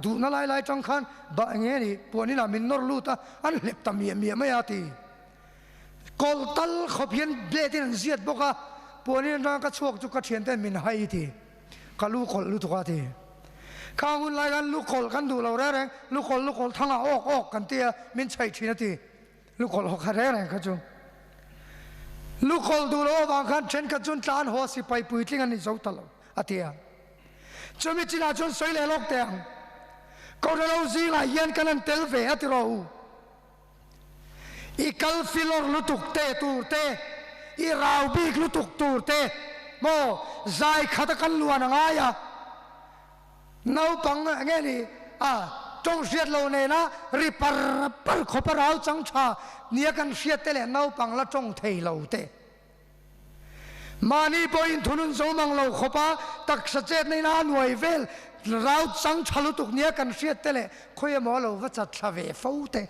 duhna lai lai tang khan bah eng nge ni puan inah min nawr lut a, an hlep ta miah miah mai a ti. Kawlh tal khawp hian blade in an ziat bawk a, puan in atanga ka chhuak chu ka thian ten min hai ti. Ka lu kawlh lutuk a ti. Khang hun lai khan lu kawlh kan duh lo reng reng, lu kawlh lu kawlh thangah awk awk kan ti a, min chhaih thin a ti. Lu kawlh haw kha reng reng kha chu. Lu kawlh duh loh avang khan thenkhat chuan tlan haw sipai puitling an ni zo ta lo a ti a. Chumi chinah chuan sawi leh lawk teh ang. Kohhran ho zingah hian kan han tel ve a ti rawh u. I kal filawr lutuk te tur te, i rau bik lutuk tur te maw zai khat a kan luan a ngai a. Naupang nge ni a tawng hriat lo nena ri par par khawp a rau chang tha nia kan hriat te leh naupang la tawng thei lo te. Mahni pawhin thunun zo mang lo khawp a taksa chetna in a nuai vel rau chang tha lutuk nia kan hriat te leh khawi emaw a lo va chat thla ve fo te.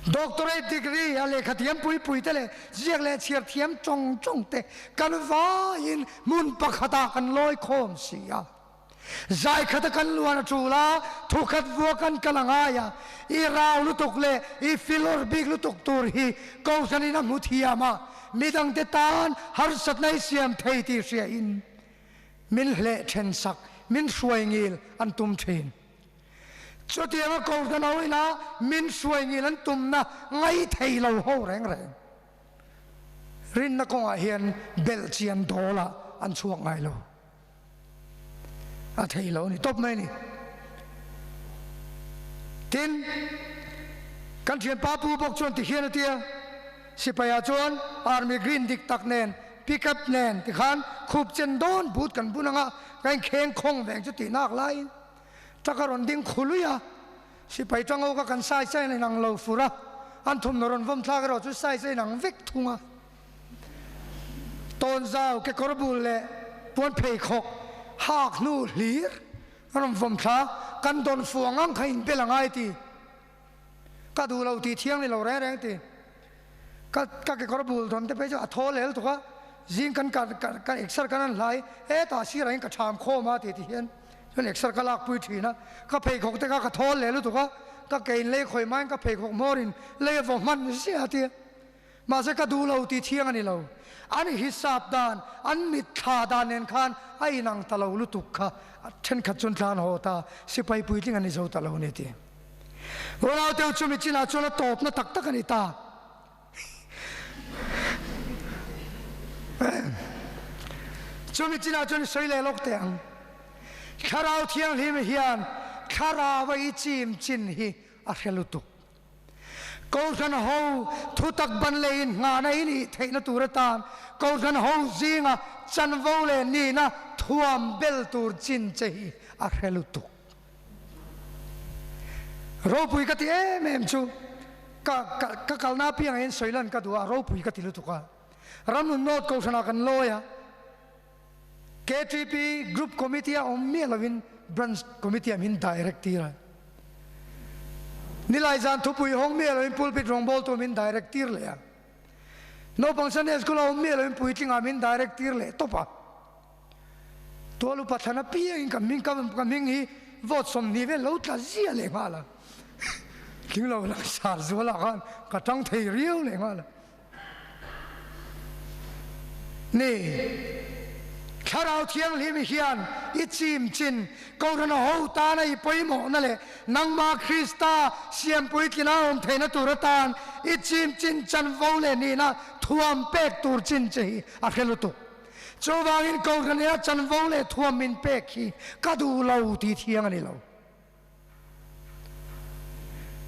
Doctorate degree a lehkha thiam pui pui te leh ziak leh chhiar thiam tawng tawng te kan vaiin hmun pakhatah kan lawi khawm si a. Zai khat a kan luan a tul a, thu khat vua kan kal a ngai a, i rau lutuk leh i filawr bik lutuk tur hi Kohhranin a hmu thiam a, midangte tan harsatna i siam thei tih hriain min hleh then sak, min hruai ngil an tum thin. Chutianga Kohhran ho ina min hruai ngil an tumna ngai thei lo ho reng reng. Rinna kawngah hian belhchian dawlah an chhuak ngai lo. A thei lo a ni tawp mai a ni. Tin, kan thianpa pu bawk chuan tihian a ti a, Sipai-ah chuan Army Green dik tak nen, Pickup nen tikhan khup chen dawn but kan bun anga ka inkheng khawng veng chu tih nak laiin truck a rawn ding khului a, sipai tango ka kan size a inang lo fur a, an thawmhnaw rawn vawm thlak erawh chu size a inang vek thung a. Tawnzau kekawr bul leh puan pheikhawk hak hnu hlir a rawn vawm thla, kan dawn fuang ang kha inbel a ngai ti. Ka duh lo tih thiang ni lo reng reng ti. Ka ka kekawr bul dawn te phei chu a thaw lel tuk a, zing kan ka ka exer kan an hlai, hetah sirah hian ka tham khawm a ti ti hian chuan exer ka lak pui thin a, ka pheikhawk te kha ka thaw lel lutuk a, ka ke in lei khawi hmain ka pheikhawk hmawr in lei a vaw hman ziah a ti. Mahse ka duh lo tih thiang a ni lo. An hisap dan, an mitthla dan nen khan a inang ta lo lutuk kha thenkhat chuan tlan haw ta, sipai puitling an ni zo ta lo a ni ti. Unau teu chumi chinah chuan a tawpna tak tak a ni ta. Chumi chinah chuan i sawi leh lawk teh ang. Thlarau Thianghlim hian thlarau a i chim chin hi a hre lutuk. Kohhran ho thutak ban leh inngahna i nih theihna tur atan Kohhran ho zinga chanvo leh nihna thuam bel tur chin che hi a hre lutuk. Ropui ka ti em em chu ka ka kalna apiangah hian sawi lan ka duh a, ropui ka ti lutuk a. Ramnun North Kohhranah kan lawi a, KTP Group Committee a awm miah lovin Branch Committee ah min direct tir a. Nilai zan thupui hawng miah lovin Pulpit rawngbawltu min direct tir leh a. Naupang Sunday School a awm miah lovin puitling ah min direct tir leh tawp a. Tual upa thlan apiangin ka hming ka hming hi vote 20 vel lo tla zia leh nghal a. Tling lo langsar zualah khan ka tang thei riau leh nghal a. Ni, Thlarau Thianghlim hian i chim chin Kohhran ho tana i pawimawhna leh nangmah Krista siam puitlina awm theihna tur atan i chim chin chanvo leh nihna thuam pek tur chin che hi a hre lutuk. Chuvangin Kohhran ina chanvo leh thuam min pek hi ka duh lo tih thiang a ni lo.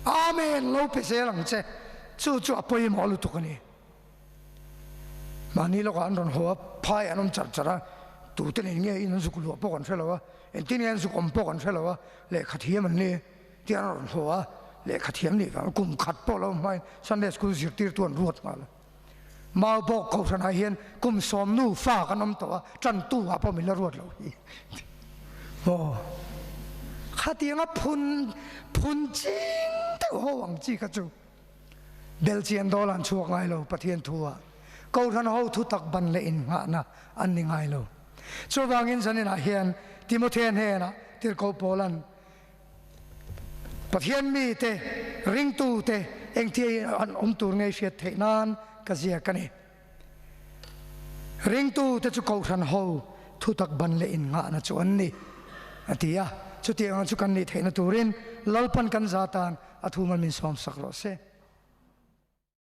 Amen lo pe zel ang che, chu chu a pawimawh lutuk a ni. Mahni lawkah an rawn haw a, phai an awm char char a, tute nen nge in an zuk luah pawh kan hre lo a, engtin nge an zuk awm pawh kan hre lo a, lehkha thiam an ni tih an rawn haw a, lehkha thiam nih vang kum khat pawh lo hmain Sunday School zirtirtu an ruat nghal a. Mau bawk kohhranah hian kum sawmnu fa kan awm tawh a, tantu ah pawh min la ruat lo hi. Aw, khatianga phun phun ching deuh ho ang chi kha chu Belchian dawl an chhuak ngai lo Pathian thu ah. Kohhran ho thu tak ban leh innghahna an ni ngai lo. Chuvangin zaninah hian Timothea hnenah Tirhkoh Paula'n Pathian mite, ringtute engtia an awm tur ngei hriat theih nan ka ziak a ni. Ringtute chu Kohhran ho thutak ban leh innghahna chu an ni, a ti a. Chutiang ang chu kan nih theihna turin Lalpan kan za tan a thu mal min sawmsak rawh se.